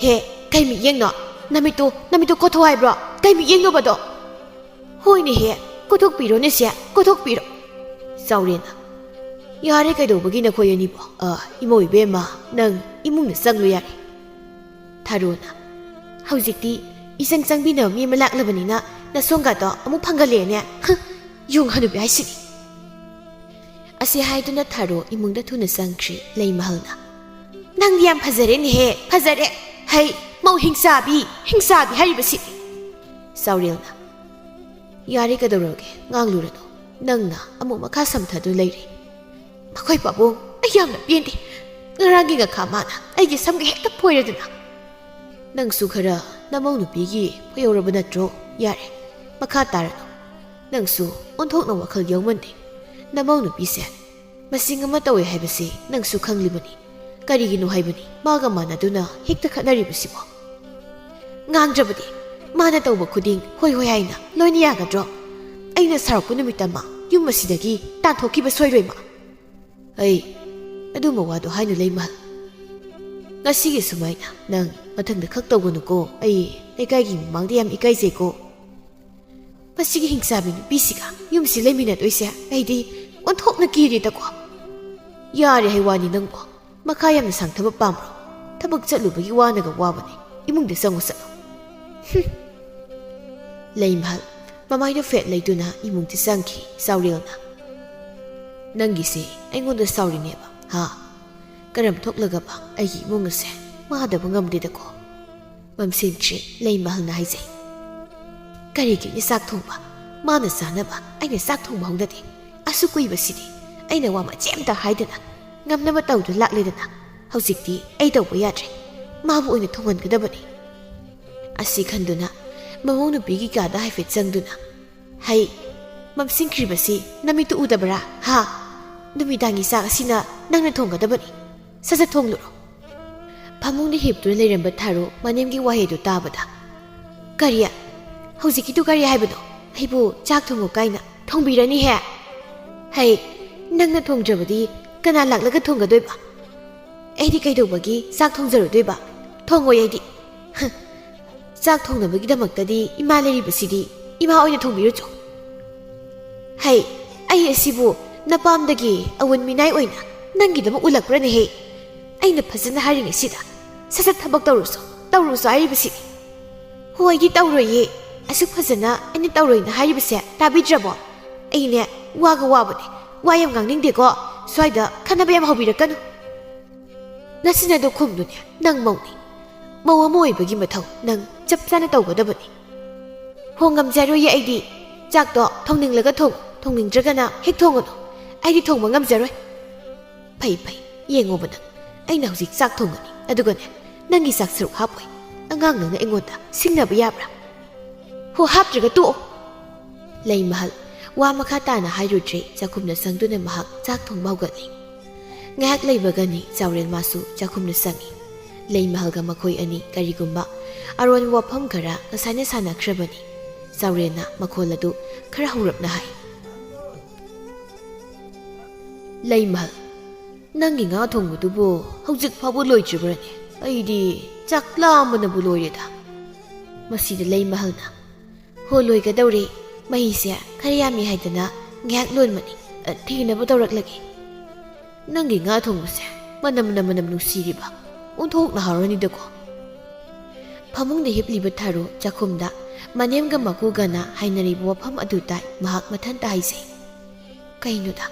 "ꯍꯦ, ꯀꯩ ꯃꯤꯠꯌꯦꯡꯅꯣ? ꯅꯃꯤꯠꯇꯨ, ꯅꯃꯤꯠꯇꯨ ꯀꯣꯊꯣꯛ ꯍꯥꯏꯕ꯭ꯔꯣ? ꯀꯩ ꯃꯤꯠꯌꯦꯡꯅꯣꯕꯗꯣ?" "ꯍꯣꯏꯅꯦꯍꯦ, ꯀꯣꯊꯣꯛꯄꯤꯔꯣꯅꯦ ꯁꯦ, ꯀꯣꯊꯣꯛꯄꯤꯔꯣ꯫" ꯆꯥꯎꯔꯦꯟꯅ, "ꯌꯥꯔꯦ, ꯀꯩꯗꯧꯕꯒꯤ ꯅꯈꯣꯏ ꯑꯅꯤꯕꯣ? ꯑ, ꯏꯃꯧ ꯏꯕꯦꯝꯃ, ꯅꯪ ꯏꯃꯨꯡꯗ ꯆꯪꯂꯨ ꯌꯥꯔꯦ꯫" ꯊꯥꯔꯣꯅ, "ꯍꯧꯖꯤꯛꯇꯤ ꯏꯆꯪ ꯆꯪꯕꯤꯅꯕ ꯃꯤ ꯑꯃ ꯂꯥꯛꯂꯕꯅꯤꯅ ꯅꯁꯣꯡꯒꯥꯗꯣ ꯑꯃꯨꯛ ꯐꯪꯒꯜꯂꯦꯅꯦ꯫ ꯍ, ꯌꯣꯡ ꯍꯅꯨꯕꯤ ꯍꯥꯏꯁꯤꯗꯤ꯫" ꯑꯁꯤ ꯍꯥꯏꯗꯨꯅ ꯊꯥꯔꯣ ꯏꯃꯨꯡꯗ ꯊꯨꯅ ꯆꯪꯈ꯭ꯔꯤ꯫ ꯂꯩꯃꯍꯜꯅ, "ꯅꯪꯗꯤ ꯌꯥꯝ ꯐꯖꯔꯦꯅꯦꯍꯦ, ꯐꯖꯔꯦ꯫ ꯍꯩ, ꯃꯧ ꯍꯤꯡꯆꯥꯕꯤ, ꯍꯤꯡꯆꯥꯕꯤ ꯍꯥꯏꯔꯤꯕꯁꯤ꯫" ꯆꯥꯎꯔꯦꯜꯅ, "ꯌꯥꯔꯦ, ꯀꯩꯗꯧꯔꯒꯦ? ꯉꯥꯡꯂꯨꯔꯅꯨ꯫ ꯅꯪꯅ ꯑꯃꯨꯛ ꯃꯈꯥ ꯁꯝꯊꯗꯨꯅ ꯂꯩꯔꯦ꯫ ꯃꯈꯣꯏ ꯄꯥꯕꯨꯡ, ꯑꯩ ꯌꯥꯝꯅ ꯄꯦꯟꯗꯦ꯫ ꯉꯔꯥꯡꯒꯤ ꯉꯈꯥ ꯃꯥꯅ ꯑꯩꯒꯤ ꯁꯝꯒ ꯍꯦꯛꯇ ꯐꯣꯏꯔꯗꯅ꯫" "ꯅꯪꯁꯨ ꯈꯔ ꯅꯃꯧ ꯅꯨꯄꯤꯒꯤ ꯐꯣꯏꯍꯧꯔꯕ ꯅꯠꯇ꯭ꯔꯣ? ꯌꯥꯔꯦ, ꯃꯈꯥ ꯇꯥꯔꯅꯨ꯫ ꯅꯪꯁꯨ ꯑꯣꯟꯊꯣꯛꯅ ꯋꯥꯈꯜ ꯌꯥꯎꯃꯟꯗꯦ꯫ ꯅꯃꯧ ꯅꯨꯄꯤꯁꯦ ꯃꯁꯤꯡ ꯑꯃ ꯇꯧꯋꯦ ꯍꯥꯏꯕꯁꯤ ꯅꯪꯁꯨ ꯈꯪꯂꯤꯕꯅꯤ꯫ ꯀꯔꯤꯒꯤꯅꯣ ꯍꯥꯏꯕꯅꯤ ꯃꯥꯒ ꯃꯥꯟꯅꯗꯨꯅ ꯍꯦꯛꯇ ꯈꯠꯅꯔꯤꯕꯁꯤꯕꯣ?" "ꯉꯥꯡꯗ꯭ꯔꯕꯗꯤ ꯃꯥꯅ ꯇꯧꯕ ꯈꯨꯗꯤꯡ ꯍꯣꯏ ꯍꯣꯏ ꯍꯥꯏꯅ ꯂꯣꯏꯅ ꯌꯥꯒꯗ꯭ꯔꯣ? ꯑꯩꯅ ꯁꯥꯎꯔꯛꯄ ꯅꯨꯃꯤꯠꯇꯃ ꯌꯨꯝ ꯑꯁꯤꯗꯒꯤ ꯇꯥꯟꯊꯣꯛꯈꯤꯕ ꯁꯣꯏꯔꯣꯏ ꯃꯥ꯫ ꯑꯩ ꯑꯗꯨꯝꯕ ꯋꯥꯗꯣ ꯍꯥꯏꯅꯨ ꯂꯩꯃꯍꯜ꯫ ꯉꯁꯤꯒꯤ ꯁꯨꯃꯥꯏꯅ ꯅꯪ ꯃꯊꯪꯗ ꯈꯛ ꯇꯧꯒꯅꯨꯀꯣ꯫ ꯑꯩ ꯂꯩꯀꯥꯏꯒꯤ ꯃꯃꯥꯡꯗ ꯌꯥꯝ ꯏꯀꯥꯏꯖꯩꯀꯣ꯫ ꯃꯁꯤꯒꯤ ꯍꯤꯡꯆꯥꯕꯤ ꯅꯨꯄꯤꯁꯤꯒ ꯌꯨꯝꯁꯤ ꯂꯩꯃꯤꯟꯅꯗꯣꯏꯁꯦ ꯑꯩꯗꯤ ꯑꯣꯟꯊꯣꯛꯅ ꯀꯤꯔꯦꯗꯀꯣ꯫ ꯌꯥꯔꯦ ꯍꯥꯏ ꯋꯥꯅꯤ ꯅꯪꯕꯣ꯫ ꯃꯈꯥ ꯌꯥꯝꯅ ꯁꯥꯡꯊꯕ ꯄꯥꯝꯕ꯭ꯔꯣ? ꯊꯕꯛ ꯆꯠꯂꯨꯕꯒꯤ ꯋꯥꯅꯒ ꯋꯥꯕꯅꯦ꯫ ꯏꯃꯨꯡꯗ ꯆꯪꯉꯨ ꯆꯠꯂꯣ꯫ ꯍꯨꯝ꯫ ꯂꯩꯃꯍꯜ ꯃꯃꯥꯏꯗꯣ ꯐꯦꯠ ꯂꯩꯗꯨꯅ ꯏꯃꯨꯡꯗ ꯆꯪꯈꯤ ꯆꯥꯎꯔꯦꯜꯅ꯫ ꯅꯪꯒꯤꯁꯦ ꯑꯩꯉꯣꯟꯗ ꯁꯥꯎꯔꯤꯅꯦꯕ, ꯍꯥ? ꯀꯔꯝ ꯊꯣꯛꯂꯒꯕ ꯑꯩꯒꯤ ꯏꯃꯨꯡ ꯑꯁꯦ ꯃꯥꯗꯕ ꯉꯝꯗꯦꯗꯀꯣ? ꯃꯝꯁꯤꯟꯗ꯭ꯔꯤ ꯂꯩꯃꯍꯜꯅ ꯍꯥꯏꯖꯩ꯫ ꯀꯔꯤꯒꯤꯅꯤ ꯆꯥꯛ ꯊꯣꯡꯕ? ꯃꯥꯅ ꯆꯥꯅꯕ ꯑꯩꯅ ꯆꯥꯛ ꯊꯣꯡꯕ ꯍꯧꯅꯗꯦ꯫ ꯑꯁꯨꯛ ꯀꯨꯏꯕꯁꯤꯗꯤ ꯑꯩꯅ ꯋꯥ ꯃꯆꯦꯠ ꯑꯃꯇ ꯍꯥꯏꯗꯅ ꯉꯝꯅꯕ ꯇꯧꯗꯨꯅ ꯂꯥꯛꯂꯦꯗꯅ꯫ ꯍꯧꯖꯤꯛꯇꯤ ꯑꯩ ꯇꯧꯕ ꯌꯥꯗ꯭ꯔꯦ꯫ ꯃꯥꯕꯨ ꯑꯣꯏꯅ ꯊꯣꯡꯍꯟꯒꯗꯕꯅꯤ꯫ ꯑꯁꯤ ꯈꯟꯗꯨꯅ ꯃꯃꯧ ꯅꯨꯄꯤꯒꯤ ꯀꯥꯗ ꯍꯥꯏꯐꯦꯠ ꯆꯪꯗꯨꯅ, "ꯍꯩ, ꯃꯝꯁꯤꯟꯈ꯭ꯔꯤꯕꯁꯤ ꯅꯃꯤꯠꯇꯨ ꯎꯗꯕ꯭ꯔꯥ? ꯍꯥ? ꯅꯨꯃꯤꯗꯥꯡꯒꯤ ꯆꯥꯛ ꯑꯁꯤꯅ ꯅꯪꯅ ꯊꯣꯡꯒꯗꯕꯅꯤ꯫ ꯁꯠ ꯁꯠ ꯊꯣꯡꯂꯨꯔꯣ꯫" ꯐꯃꯨꯡꯗ ꯍꯤꯞꯇꯨꯅ ꯂꯩꯔꯝꯕ ꯊꯥꯔꯨ ꯃꯅꯦꯝꯒꯤ ꯋꯥꯍꯩꯗꯨ ꯇꯥꯕꯗ, "ꯀꯔꯤ? ꯍꯧꯖꯤꯛꯀꯤꯗꯨ ꯀꯔꯤ ꯍꯥꯏꯕꯅꯣ? ꯑꯩꯕꯨ ꯆꯥꯛ ꯊꯣꯡꯉꯨ ꯀꯥꯏꯅ ꯊꯣꯡꯕꯤꯔꯅꯤꯍꯦ? ꯍꯩ, ꯅꯪꯅ ꯊꯣꯡꯗ꯭ꯔꯕꯗꯤ ꯀꯅꯥ ꯂꯥꯛꯂꯒ ꯊꯣꯡꯒꯗꯣꯏꯕ? ꯑꯩꯗꯤ ꯀꯩꯗꯧꯕꯒꯤ ꯆꯥꯛ ꯊꯣꯡꯖꯔꯨꯗꯣꯏꯕ? ꯊꯣꯡꯉꯣꯏ ꯑꯩꯗꯤ꯫" ꯍ, ꯆꯥꯛ ꯊꯣꯡꯅꯕꯒꯤꯗꯃꯛꯇꯗꯤ ꯏꯃꯥ ꯂꯩꯔꯤꯕꯁꯤꯗꯤ꯫ ꯏꯃꯥ ꯑꯣꯏꯅ ꯊꯣꯡꯕꯤꯔꯨꯆꯣ꯫ ꯍꯩ, ꯑꯩ ꯑꯁꯤꯕꯨ ꯅꯄꯥꯝꯗꯒꯤ ꯑꯋꯨꯟ ꯃꯤꯅꯥꯏ ꯑꯣꯏꯅ ꯅꯪꯒꯤꯗꯃꯛ ꯎꯠꯂꯛꯄ꯭ꯔꯅꯦꯍꯦ? ꯑꯩꯅ ꯐꯖꯅ ꯍꯥꯏꯔꯤꯉꯩꯁꯤꯗ ꯁꯠ ꯁꯠ ꯊꯕꯛ ꯇꯧꯔꯨꯆꯣ, ꯇꯧꯔꯨꯆꯣ ꯍꯥꯏꯔꯤꯕꯁꯤꯅꯤ꯫ ꯍꯣꯏꯗꯤ ꯇꯧꯔꯣꯏꯌꯦ꯫ ꯑꯁꯨꯛ ꯐꯖꯅ ꯑꯩꯅ ꯇꯧꯔꯣꯏꯅ ꯍꯥꯏꯔꯤꯕꯁꯦ ꯇꯥꯕꯤꯗ꯭ꯔꯕꯣ? ꯑꯩꯅꯦ, ꯋꯥꯒ ꯋꯥꯕꯅꯦ꯫ ꯋꯥ ꯌꯥꯝ ꯉꯥꯡꯅꯤꯡꯗꯦꯀꯣ꯫ ꯁ꯭ꯋꯥꯏꯗ ꯈꯟꯅꯕ ꯌꯥꯝ ꯍꯧꯕꯤꯔꯛꯀꯅꯨ꯫ ꯅꯆꯤꯟ ꯑꯗꯨ ꯈꯨꯝꯗꯨꯅꯦ, ꯅꯪ ꯃꯧꯅꯤ꯫ ꯃꯧ ꯑꯃ ꯑꯣꯏꯕꯒꯤ ꯃꯊꯧ ꯅꯪ ꯆꯞ ꯆꯥꯅ ꯇꯧꯒꯗꯕꯅꯤ꯫ ꯍꯣ, ꯉꯝꯖꯔꯣꯏꯌꯦ ꯑꯩꯗꯤ꯫ ꯆꯥꯛꯇꯣ ꯊꯣꯡꯅꯤꯡꯂꯒ ꯊꯣꯡꯉꯨ, ꯊꯣꯡꯅꯤꯡꯗ꯭ꯔꯒꯅ ꯍꯦꯛ ꯊꯣꯡꯉꯨꯅꯨ꯫ ꯑꯩꯗꯤ ꯊꯣꯡꯕ ꯉꯝꯖꯔꯣꯏ꯫ ꯐꯩ, ꯐꯩ, ꯌꯦꯡꯉꯣꯕ ꯅꯪ꯫ ꯑꯩꯅ ꯍꯧꯖꯤꯛ ꯆꯥꯛ ꯊꯣꯡꯒꯅꯤ꯫ ꯑꯗꯨꯒꯅꯦ, ꯅꯪꯒꯤ ꯆꯥꯛ ꯁꯔꯨꯛ ꯍꯥꯞꯄꯣꯏ꯫ ꯑꯉꯥꯡ ꯅꯪꯅ ꯑꯩꯉꯣꯟꯗ ꯁꯤꯡꯅꯕ ꯌꯥꯕ꯭ꯔꯥ? ꯍꯣ, ꯍꯥꯞꯇ꯭ꯔꯒ ꯇꯣꯛꯑꯣ꯫ ꯂꯩꯃꯍꯜ ꯋꯥ ꯃꯈꯥ ꯇꯥꯅ ꯍꯥꯏꯔꯨꯗ꯭ꯔꯦ꯫ ꯆꯥꯛꯈꯨꯝꯗ ꯆꯪꯗꯨꯅ ꯃꯍꯥꯛ ꯆꯥꯛ ꯊꯣꯡꯕ ꯍꯧꯒꯠꯂꯤ꯫ ꯉꯥꯏꯍꯥꯛ ꯂꯩꯕꯒꯅꯤ ꯆꯥꯎꯔꯦꯜ ꯃꯥꯁꯨ ꯆꯥꯛꯈꯨꯝꯗ ꯆꯪꯉꯤ꯫ ꯂꯩꯃꯍꯜꯒ ꯃꯈꯣꯏ ꯑꯅꯤ ꯀꯔꯤꯒꯨꯝꯕ ꯑꯔꯣꯟꯕ ꯋꯥꯐꯝ ꯈꯔ ꯉꯁꯥꯏꯅ ꯁꯥꯟꯅꯈ꯭ꯔꯕꯅꯤ꯫ ꯆꯥꯎꯔꯦꯟꯅ ꯃꯈꯣꯜ ꯑꯗꯨ ꯈꯔ ꯍꯧꯔꯞꯅ ꯍꯥꯏ꯫ "ꯂꯩꯃꯍꯜ, ꯅꯪꯒꯤ ꯉꯥ ꯊꯣꯡꯕꯗꯨꯕꯨ ꯍꯧꯖꯤꯛ ꯐꯥꯎꯕ ꯂꯣꯏꯗ꯭ꯔꯤꯕ꯭ꯔꯅꯦ? ꯑꯩꯗꯤ ꯆꯥꯛ ꯂꯥꯝꯕꯅꯕꯨ ꯂꯣꯏꯔꯦꯗ꯫" ꯃꯁꯤꯗ ꯂꯩꯃꯍꯜꯅ, "ꯍꯣ, ꯂꯣꯏꯒꯗꯧꯔꯦ꯫ ꯃꯍꯤꯁꯦ ꯈꯔ ꯌꯥꯝꯃꯤ ꯍꯥꯏꯗꯅ ꯉꯥꯏꯍꯥꯛ ꯂꯣꯟꯕꯅꯤ꯫ ꯑ, ꯊꯤꯅꯕ ꯇꯧꯔꯛꯂꯒꯦ꯫ ꯅꯪꯒꯤ ꯉꯥ ꯊꯣꯡꯕꯁꯦ ꯃꯅꯝꯅ ꯃꯅꯝ ꯅꯨꯡꯁꯤꯔꯤꯕ꯫ ꯑꯣꯟꯊꯣꯛꯅ ꯍꯥꯎꯔꯅꯤꯗꯀꯣ꯫" ꯐꯃꯨꯡꯗ ꯍꯤꯞꯂꯤꯕ ꯊꯥꯔꯨ ꯆꯥꯛꯈꯨꯝꯗ ꯃꯅꯦꯝꯒ ꯃꯀꯨꯒꯅ ꯍꯥꯏꯅꯔꯤꯕ ꯋꯥꯐꯝ ꯑꯗꯨ ꯇꯥꯏ꯫ ꯃꯍꯥꯛ ꯃꯊꯟꯇ ꯍꯥꯏꯖꯩ, "ꯀꯩꯅꯣꯗ,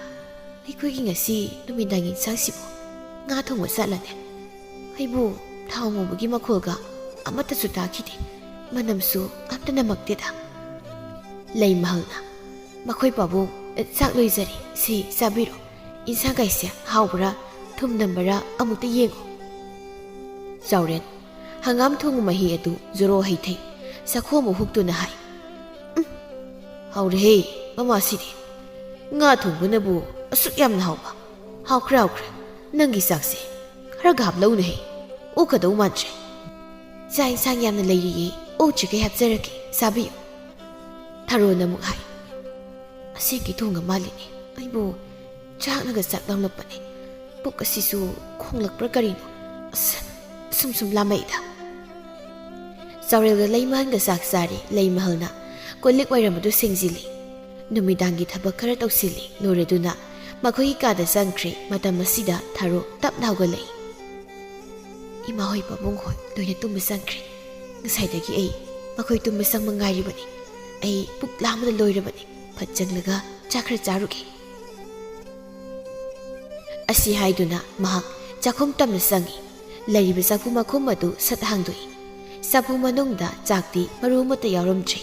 ꯑꯩꯈꯣꯏꯒꯤ ꯉꯁꯤ ꯅꯨꯃꯤꯗꯥꯡꯒꯤ ꯏꯟꯁꯥꯡꯁꯤꯕꯨ ꯉꯥ ꯊꯣꯡꯕ ꯆꯠꯂꯅꯦ? ꯑꯩꯕꯨ ꯊꯥꯎ ꯉꯧꯕꯒꯤ ꯃꯈꯣꯜꯒ ꯑꯃꯠꯇꯁꯨ ꯇꯥꯈꯤꯗꯦ, ꯃꯅꯝꯁꯨ ꯑꯝꯇ ꯅꯝꯃꯛꯇꯦꯗ꯫" ꯂꯩꯃꯍꯜꯅ, "ꯃꯈꯣꯏ ꯄꯥꯕꯨꯡ, ꯆꯥꯛ ꯂꯣꯏꯖꯔꯦ, ꯁꯤ ꯆꯥꯕꯤꯔꯣ꯫ ꯏꯟꯁꯥꯡ ꯀꯥꯏꯁꯦ ꯍꯥꯎꯕ꯭ꯔꯥ, ꯊꯨꯝ ꯅꯝꯕꯔꯥ ꯑꯃꯨꯛꯇ ꯌꯦꯡꯉꯨ꯫" ꯆꯥꯎꯔꯦꯟ ꯍꯪꯒꯥꯝ ꯊꯣꯡꯕ ꯃꯍꯤ ꯑꯗꯨ ꯖꯣꯔꯣ ꯍꯩꯊꯩ꯫ ꯆꯥꯛꯈꯣꯝ ꯑꯃꯨꯛ ꯍꯨꯛꯇꯨꯅ ꯍꯥꯏ, "ꯎꯝ, ꯍꯥꯎꯔꯦꯍꯦ ꯃꯃꯥꯁꯤꯗꯤ꯫ ꯉꯥ ꯊꯣꯡꯕꯅꯕꯨ ꯑꯁꯨꯛ ꯌꯥꯝꯅ ꯍꯥꯎꯕ꯫ ꯍꯥꯎꯈ꯭ꯔꯦ, ꯍꯥꯎꯈ꯭ꯔꯦ꯫ ꯅꯪꯒꯤ ꯆꯥꯛꯁꯦ ꯈꯔꯒ ꯍꯥꯞꯂꯧꯅꯦꯍꯦ꯫ ꯑꯣꯛꯀꯗꯧ ꯃꯥꯟꯗ꯭ꯔꯦ꯫ ꯆꯥꯛ ꯏꯟꯁꯥꯡ ꯌꯥꯝꯅ ꯂꯩꯔꯤꯌꯦ, ꯑꯣꯛꯇ꯭ꯔꯤꯈꯩ ꯍꯥꯞꯆꯔꯛꯀꯦ, ꯆꯥꯕꯤꯌꯨ꯫" ꯊꯔꯣꯅ ꯑꯃꯨꯛ ꯍꯥꯏ, "ꯑꯁꯦꯡꯀꯤ ꯊꯣꯡꯉ ꯃꯥꯜꯂꯤꯅꯦ꯫ ꯑꯩꯕꯨ ꯆꯥꯛꯅꯒ ꯆꯥꯛ ꯂꯥꯝꯂꯛꯄꯅꯦ꯫ ꯄꯨꯛ ꯑꯁꯤꯁꯨ ꯈꯣꯡꯂꯛꯄ꯭ꯔꯥ ꯀꯔꯤꯅꯣ? ꯑꯁ, ꯁꯨꯝ ꯁꯨꯝ ꯂꯥꯝꯃꯛꯏꯗ꯫" ꯆꯥꯎꯔꯦꯜꯒ ꯂꯩꯃꯍꯜꯒ ꯆꯥꯛ ꯆꯥꯔꯦ꯫ ꯂꯩꯃꯍꯜꯅ ꯀꯣꯜ ꯂꯤꯛ ꯋꯥꯏꯔꯝ ꯑꯗꯨ ꯁꯦꯡꯖꯤꯜꯂꯤ꯫ ꯅꯨꯃꯤꯗꯥꯡꯒꯤ ꯊꯕꯛ ꯈꯔ ꯇꯧꯁꯤꯜꯂꯤ꯫ ꯂꯣꯏꯔꯗꯨꯅ ꯃꯈꯣꯏꯒꯤ ꯀꯥꯗ ꯆꯪꯈ꯭ꯔꯦ꯫ ꯃꯇꯝ ꯑꯁꯤꯗ ꯊꯥꯔꯨ ꯇꯞꯅ ꯍꯧꯒꯠꯂꯛꯏ꯫ "ꯏꯃꯥ ꯍꯣꯏ, ꯄꯥꯕꯨꯡ ꯍꯣꯏ ꯂꯣꯏꯅ ꯇꯨꯝꯕ ꯆꯪꯈ꯭ꯔꯦ꯫ ꯉꯁꯥꯏꯗꯒꯤ ꯑꯩ ꯃꯈꯣꯏ ꯇꯨꯝꯕ ꯆꯪꯕ ꯉꯥꯏꯔꯤꯕꯅꯤ꯫ ꯑꯩ ꯄꯨꯛ ꯂꯥꯝꯕꯗ ꯂꯣꯏꯔꯕꯅꯤ꯫ ꯐꯠ ꯆꯪꯂꯒ ꯆꯥꯛ ꯈꯔ ꯆꯥꯔꯨꯒꯦ꯫" ꯑꯁꯤ ꯍꯥꯏꯗꯨꯅ ꯃꯍꯥꯛ ꯆꯥꯛꯈꯨꯝ ꯇꯝꯅ ꯆꯪꯏ꯫ ꯂꯩꯔꯤꯕ ꯆꯐꯨ ꯃꯈꯨꯝ ꯑꯗꯨ ꯁꯠ ꯍꯥꯡꯗꯣꯛꯏ꯫ ꯆꯐꯨ ꯃꯅꯨꯡꯗ ꯆꯥꯛꯇꯤ ꯃꯔꯨ ꯑꯃꯠꯇ ꯌꯥꯎꯔꯝꯗ꯭ꯔꯦ꯫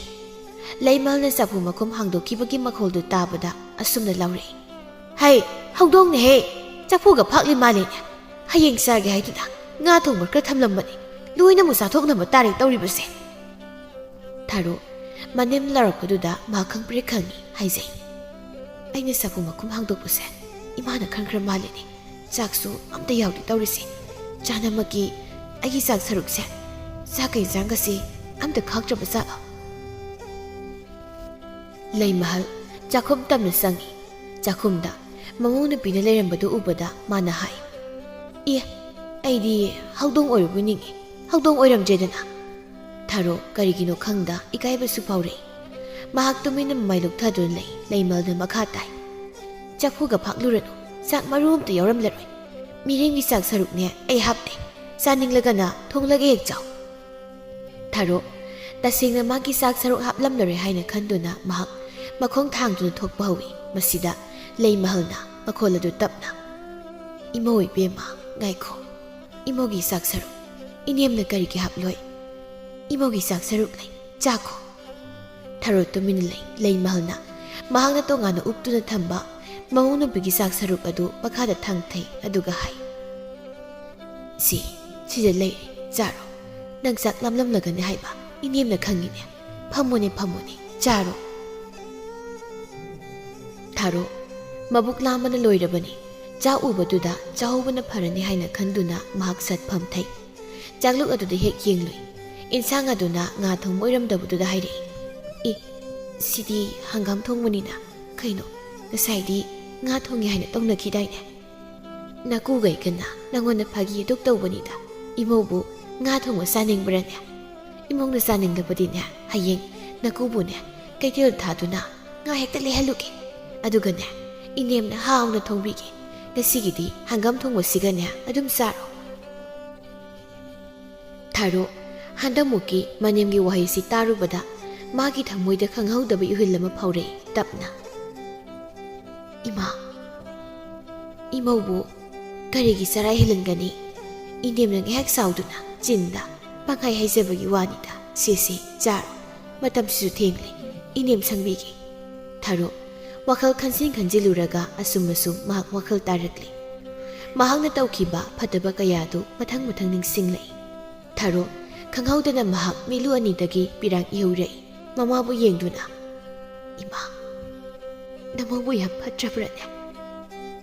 ꯂꯩꯃꯍꯜꯅ ꯆꯐꯨ ꯃꯈꯨꯝ ꯍꯥꯡꯗꯣꯛꯈꯤꯕꯒꯤ ꯃꯈꯣꯜꯗꯨ ꯇꯥꯕꯗ ꯑꯁꯨꯝꯅ ꯂꯥꯎꯔꯛꯏ, "ꯍꯩ, ꯍꯧꯗꯣꯡꯅꯦꯍꯦ! ꯆꯐꯨꯒ ꯐꯥꯛꯂꯤ ꯃꯥꯜꯂꯦꯅꯦ꯫ ꯍꯌꯦꯡ ꯆꯥꯒꯦ ꯍꯥꯏꯗꯨꯅ ꯉꯥ ꯊꯣꯡꯕ ꯈꯔ ꯊꯝꯂꯝꯕꯅꯤ꯫ ꯂꯣꯏꯅ ꯑꯃꯨꯛ ꯆꯥꯊꯣꯛꯅꯕ ꯇꯥꯔꯦ ꯇꯧꯔꯤꯕꯁꯦ꯫" ꯊꯥꯔꯨ ꯃꯅꯦꯝ ꯂꯥꯎꯔꯛꯄꯗꯨꯗ ꯃꯍꯥꯛ ꯈꯪꯄ꯭ꯔꯦꯛ ꯈꯪꯏ꯫ ꯍꯥꯏꯖꯩ, "ꯑꯩꯅ ꯆꯐꯨ ꯃꯈꯨꯝ ꯍꯥꯡꯗꯣꯛꯄꯁꯦ ꯏꯃꯥꯅ ꯈꯪꯈ꯭ꯔ ꯃꯥꯜꯂꯦꯅꯦ꯫ ꯆꯥꯛꯁꯨ ꯑꯝꯇ ꯌꯥꯎꯗꯦ ꯇꯧꯔꯤꯁꯦ꯫ ꯆꯥꯅꯃꯛꯀꯤ ꯑꯩꯒꯤ ꯆꯥꯛ ꯁꯔꯨꯛꯁꯦ ꯆꯥꯛꯀ ꯏꯟꯁꯥꯡꯒꯁꯤ ꯑꯝꯇ ꯈꯥꯛꯇ꯭ꯔꯕ ꯖꯥꯠꯂꯣ? ꯂꯩꯃꯍꯜ ꯆꯥꯛꯈꯨꯝ ꯇꯝꯅ ꯆꯪꯉꯤ꯫ ꯆꯥꯛꯈꯨꯝꯗ ꯃꯃꯧ ꯅꯨꯄꯤꯅ ꯂꯩꯔꯝꯕꯗꯨ ꯎꯕꯗ ꯃꯥꯅ ꯍꯥꯏ, "ꯑꯦ, ꯑꯩꯗꯤ ꯍꯧꯗꯣꯡ ꯑꯣꯏꯔꯨꯕ ꯅꯤꯡꯉꯤ, ꯍꯧꯗꯣꯡ ꯑꯣꯏꯔꯝꯗ꯭ꯔꯦꯗꯅ?" ꯊꯥꯔꯣ ꯀꯔꯤꯒꯤꯅꯣ ꯈꯪꯗ ꯏꯀꯥꯏꯕꯁꯨ ꯐꯥꯎꯔꯛꯏ꯫ ꯃꯍꯥꯛ ꯇꯨꯃꯤꯟꯅ ꯃꯃꯥꯏ ꯂꯨꯞꯊꯗꯨꯅ ꯂꯩ꯫ ꯂꯩꯃꯍꯜꯅ ꯃꯈꯥ ꯇꯥꯏ, "ꯆꯐꯨꯒ ꯐꯥꯛꯂꯨꯔꯅꯨ, ꯆꯥꯛ ꯃꯔꯨ ꯑꯝꯇ ꯌꯥꯎꯔꯝꯂꯔꯣꯏ꯫ ꯃꯤꯔꯦꯝꯒꯤ ꯆꯥꯛ ꯁꯔꯨꯛꯅꯦ ꯑꯩ ꯍꯥꯞꯇꯦ꯫ ꯆꯥꯅꯤꯡꯂꯒꯅ ꯊꯣꯡꯂꯒ ꯍꯦꯛ ꯆꯥꯎ꯫" ꯊꯥꯔꯣ ꯇꯁꯦꯡꯅ ꯃꯥꯒꯤ ꯆꯥꯛ ꯁꯔꯨꯛ ꯍꯥꯞꯂꯝꯂꯔꯣꯏ ꯍꯥꯏꯅ ꯈꯟꯗꯨꯅ ꯃꯍꯥꯛ ꯃꯈꯣꯡ ꯊꯥꯡꯗꯨꯅ ꯊꯣꯛꯄ ꯍꯧꯏ꯫ ꯃꯁꯤꯗ ꯂꯩꯃꯍꯜꯅ ꯃꯈꯣꯜ ꯑꯗꯨ ꯇꯞꯅ, "ꯏꯃꯧ ꯏꯕꯦꯝꯃ, ꯉꯥꯏꯈꯣ꯫ ꯏꯃꯧꯒꯤ ꯆꯥꯛ ꯁꯔꯨꯛ ꯏꯅꯦꯝꯅ ꯀꯔꯤꯒꯤ ꯍꯥꯞꯂꯣꯏ? ꯏꯃꯧꯒꯤ ꯆꯥꯛ ꯁꯔꯨꯛ ꯂꯩ, ꯆꯥꯈꯣ꯫" ꯊꯥꯔꯣ ꯇꯨꯃꯤꯟꯅ ꯂꯩ꯫ ꯂꯩꯃꯍꯜꯅ ꯃꯍꯥꯛꯅ ꯇꯣꯉꯥꯟꯅ ꯎꯞꯇꯨꯅ ꯊꯝꯕ ꯃꯃꯧ ꯅꯨꯄꯤꯒꯤ ꯆꯥꯛ ꯁꯔꯨꯛ ꯑꯗꯨ ꯃꯈꯥꯗ ꯊꯥꯡꯊꯩ, ꯑꯗꯨꯒ ꯍꯥꯏ, "ꯁꯤ, ꯁꯤꯗ ꯂꯩꯔꯦ, ꯆꯥꯔꯣ꯫ ꯅꯪ ꯆꯥꯛ ꯂꯥꯝꯂꯝꯂꯒꯅꯤ ꯍꯥꯏꯕ ꯏꯅꯦꯝꯅ ꯈꯪꯉꯤꯅꯦ꯫ ꯐꯝꯃꯨꯅꯦ, ꯐꯝꯃꯨꯅꯦ, ꯆꯥꯔꯣ꯫" ꯊꯥꯔꯣ ꯃꯕꯨꯛ ꯂꯥꯝꯕꯅ ꯂꯣꯏꯔꯕꯅꯤ꯫ ꯆꯥꯛ ꯎꯕꯗꯨꯗ ꯆꯥꯍꯧꯕꯅ ꯐꯔꯅꯤ ꯍꯥꯏꯅ ꯈꯟꯗꯨꯅ ꯃꯍꯥꯛ ꯁꯠ ꯐꯝꯊꯩ꯫ ꯆꯥꯛꯂꯨꯛ ꯑꯗꯨꯗ ꯍꯦꯛ ꯌꯦꯡꯂꯨꯏ꯫ ꯏꯟꯁꯥꯡ ꯑꯗꯨꯅ ꯉꯥ ꯊꯣꯡꯕ ꯑꯣꯏꯔꯝꯗꯕꯗꯨꯗ ꯍꯥꯏꯔꯛꯏ, "ꯑꯦ, ꯁꯤꯗꯤ ꯍꯪꯒꯥꯝ ꯊꯣꯡꯕꯅꯤꯅ꯫ ꯀꯩꯅꯣ, ꯉꯁꯥꯏꯗꯤ ꯉꯥ ꯊꯣꯡꯉꯦ ꯍꯥꯏꯅ ꯇꯧꯅꯈꯤꯗꯥꯏꯅꯦ?" "ꯅꯀꯨꯒ ꯑꯩꯒꯅ ꯅꯪꯉꯣꯟꯗ ꯐꯥꯒꯤ ꯑꯗꯨꯛ ꯇꯧꯕꯅꯤꯗ꯫ ꯏꯃꯧꯕꯨ ꯉꯥ ꯊꯣꯡꯕ ꯆꯥꯅꯤꯡꯕ꯭ꯔꯅꯦ? ꯏꯃꯧꯅ ꯆꯥꯅꯤꯡꯂꯕꯗꯤꯅꯦ, ꯍꯌꯦꯡ ꯅꯀꯨꯕꯨꯅꯦ ꯀꯩꯊꯦꯜ ꯊꯥꯗꯨꯅ ꯉꯥ ꯍꯦꯛꯇ ꯂꯩꯍꯜꯂꯨꯒꯦ꯫ ꯑꯗꯨꯒꯅꯦ, ꯏꯅꯦꯝꯅ ꯍꯥꯎꯅ ꯊꯣꯡꯕꯤꯒꯦ꯫ ꯉꯁꯤꯒꯤꯗꯤ ꯍꯪꯒꯥꯝ ꯊꯣꯡꯕꯁꯤꯒꯅꯦ ꯑꯗꯨꯝ ꯆꯥꯔꯣ꯫" ꯊꯥꯔꯣ ꯍꯟꯗꯛꯃꯨꯛꯀꯤ ꯃꯅꯦꯝꯒꯤ ꯋꯥꯍꯩꯁꯤ ꯇꯥꯔꯨꯕꯗ ꯃꯥꯒꯤ ꯊꯃꯣꯏꯗ ꯈꯪꯍꯧꯗꯕ ꯏꯍꯨꯜ ꯑꯃ ꯐꯥꯎꯔꯛꯏ꯫ ꯇꯞꯅ, "ꯏꯃꯥ, ꯏꯃꯧꯕꯨ ꯀꯔꯤꯒꯤ ꯆꯔꯥ ꯍꯦꯜꯍꯟꯒꯅꯤ? ꯏꯅꯦꯝꯅ ꯉꯥꯏꯍꯥꯛ ꯁꯥꯎꯗꯨꯅ ꯆꯤꯟꯗ ꯄꯪꯍꯥꯏ ꯍꯥꯏꯖꯕꯒꯤ ꯋꯥꯅꯤꯗ꯫ ꯁꯦ, ꯁꯦ, ꯆꯥꯔꯣ꯫ ꯃꯇꯝꯁꯤꯁꯨ ꯊꯦꯡꯂꯦ꯫ ꯏꯅꯦꯝ ꯁꯪꯕꯤꯒꯦ꯫" ꯊꯥꯔꯣ ꯋꯥꯈꯜ ꯈꯟꯖꯤꯟ ꯈꯟꯖꯤꯜꯂꯨꯔꯒ ꯑꯁꯨꯝ ꯑꯁꯨꯝ ꯃꯍꯥꯛ ꯋꯥꯈꯜ ꯇꯥꯔꯛꯂꯤ꯫ ꯃꯍꯥꯛꯅ ꯇꯧꯈꯤꯕ ꯐꯠꯇꯕ ꯀꯌꯥ ꯑꯗꯨ ꯃꯊꯪ ꯃꯊꯪ ꯅꯤꯡꯁꯤꯡꯂꯛꯏ꯫ ꯊꯥꯔꯣ ꯈꯪꯍꯧꯗꯅ ꯃꯍꯥꯛ ꯃꯤꯠꯂꯨ ꯑꯅꯤꯗꯒꯤ ꯄꯤꯔꯥꯡ ꯏꯍꯧꯔꯛꯏ꯫ ꯃꯃꯥꯕꯨ ꯌꯦꯡꯗꯨꯅ, "ꯏꯃꯥ, ꯅꯃꯧꯕꯨ ꯌꯥꯝ ꯐꯠꯇ꯭ꯔꯕ꯭ꯔꯅꯦ?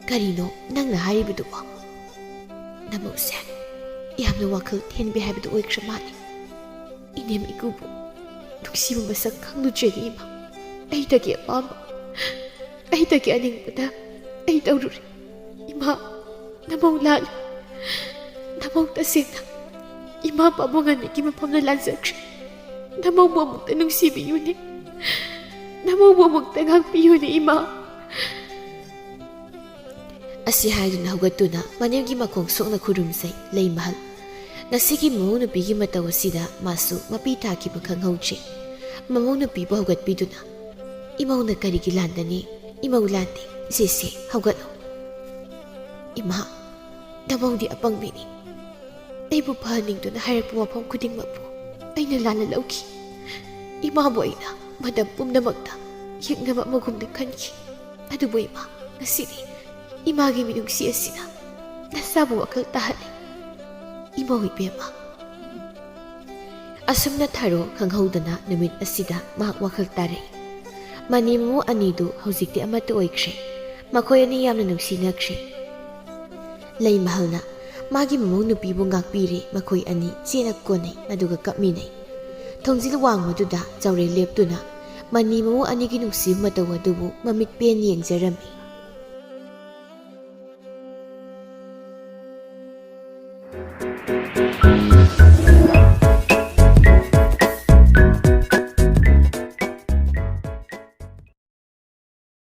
ꯀꯔꯤꯅꯣ ꯅꯪꯅ ꯍꯥꯏꯔꯤꯕꯗꯨꯕꯣ? ꯅꯃꯧꯁꯦ ꯌꯥꯝꯅ ꯋꯥꯈꯜ ꯊꯦꯟꯕꯤ ꯍꯥꯏꯕꯗꯨ ꯑꯣꯏꯈ꯭ꯔ ꯃꯥꯜꯂꯦ꯫ ꯏꯅꯦꯝ ꯏꯀꯨꯕꯨ ꯅꯨꯡꯁꯤꯕ ꯃꯁꯛ ꯈꯪꯂꯨꯗ꯭ꯔꯦꯅꯦ ꯏꯃꯥ꯫ ꯑꯩꯇꯒꯤ ꯑꯄꯥꯝꯕ, ꯑꯩꯇꯒꯤ ꯑꯅꯤꯡꯕꯗ ꯑꯩ ꯇꯧꯔꯨꯔꯦ꯫ ꯏꯃꯥ, ꯅꯃꯧ ꯂꯥꯜꯂꯦ꯫ ꯅꯃꯧ ꯇꯁꯦꯡꯅ ꯏꯃꯥ ꯄꯥꯕꯨꯡ ꯑꯅꯤꯒꯤ ꯃꯐꯝꯗ ꯂꯥꯟꯖꯈ꯭ꯔꯦ꯫ ꯅꯃꯧꯕꯨ ꯑꯃꯨꯛꯇ ꯅꯨꯡꯁꯤꯕꯤꯌꯨꯅꯦ꯫ ꯅꯃꯧꯕꯨ ꯑꯃꯨꯛꯇ ꯉꯥꯛꯄꯤꯌꯨꯅꯦ ꯏꯃꯥ꯫ ꯑꯁꯤ ꯍꯥꯏꯗꯨꯅ ꯍꯧꯒꯠꯇꯨꯅ ꯃꯅꯦꯝꯒꯤ ꯃꯈꯣꯡ ꯁꯣꯛꯅ ꯈꯨꯔꯨꯝꯖꯩ ꯂꯩꯃꯍꯜ꯫ ꯉꯁꯤꯒꯤ ꯃꯃꯧ ꯅꯨꯄꯤꯒꯤ ꯃꯇꯧ ꯑꯁꯤꯗ ꯃꯥꯁꯨ ꯃꯄꯤ ꯇꯥꯈꯤꯕ ꯈꯪꯍꯧꯗ꯭ꯔꯦ꯫ ꯃꯃꯧ ꯅꯨꯄꯤꯕꯨ ꯍꯧꯒꯠꯄꯤꯗꯨꯅ, "ꯏꯃꯧꯅ ꯀꯔꯤꯒꯤ ꯂꯥꯟꯗꯅꯤ? ꯏꯃꯧ ꯂꯥꯟꯗꯦ꯫ ꯏꯆꯦꯁꯦ, ꯍꯧꯒꯠꯂꯣ꯫" "ꯏꯃꯥ, ꯅꯃꯧꯗꯤ ꯑꯄꯪꯕꯤꯅꯤ꯫ ꯑꯩꯕꯨ ꯐꯍꯟꯅꯤꯡꯗꯨꯅ ꯍꯥꯏꯔꯛꯄ ꯋꯥꯐꯝ ꯈꯨꯗꯤꯡꯃꯛꯄꯨ ꯑꯩꯅ ꯂꯥꯟꯅ ꯂꯧꯈꯤ꯫ ꯏꯃꯥꯕꯨ ꯑꯩꯅ ꯃꯇꯝ ꯄꯨꯝꯅꯃꯛꯇ ꯌꯦꯛꯅꯕ ꯑꯃꯒꯨꯝꯅ ꯈꯟꯈꯤ꯫ ꯑꯗꯨꯕꯨ ꯏꯃꯥ, ꯉꯁꯤꯗꯤ ꯏꯃꯥꯒꯤ ꯃꯤꯅꯨꯡꯁꯤ ꯑꯁꯤꯅ ꯅꯆꯥꯕꯨ ꯋꯥꯈꯜ ꯇꯥꯍꯜꯂꯤ꯫ ꯏꯃꯧ ꯏꯕꯦꯝꯃ꯫" ꯑꯁꯨꯝꯅ ꯊꯥꯔꯣ ꯈꯪꯍꯧꯗꯅ ꯅꯨꯃꯤꯠ ꯑꯁꯤꯗ ꯃꯍꯥꯛ ꯋꯥꯈꯜ ꯇꯥꯔꯛꯏ꯫ ꯃꯅꯤ ꯃꯃꯧ ꯑꯅꯤꯗꯨ ꯍꯧꯖꯤꯛꯇꯤ ꯑꯃꯠꯇ ꯑꯣꯏꯈ꯭ꯔꯦ꯫ ꯃꯈꯣꯏ ꯑꯅꯤ ꯌꯥꯝꯅ ꯅꯨꯡꯁꯤꯅꯈ꯭ꯔꯦ꯫ ꯂꯩꯃꯍꯜꯅ ꯃꯥꯒꯤ ꯃꯃꯧ ꯅꯨꯄꯤꯕꯨ ꯉꯥꯛꯄꯤꯔꯦ꯫ ꯃꯈꯣꯏ ꯑꯅꯤ ꯆꯦꯠꯅ ꯀꯣꯟꯅꯩ, ꯑꯗꯨꯒ ꯀꯞꯃꯤꯟꯅꯩ꯫ ꯊꯣꯡꯖꯤꯜ ꯋꯥꯡꯃꯗꯨꯗ ꯆꯥꯎꯔꯦꯜ ꯂꯦꯞꯇꯨꯅ ꯃꯅꯤ ꯃꯃꯧ ꯑꯅꯤꯒꯤ ꯅꯨꯡꯁꯤꯕ ꯃꯇꯧ ꯑꯗꯨꯕꯨ ꯃꯃꯤꯠ ꯄꯦꯟ ꯌꯦꯡꯖꯔꯝꯃꯤ꯫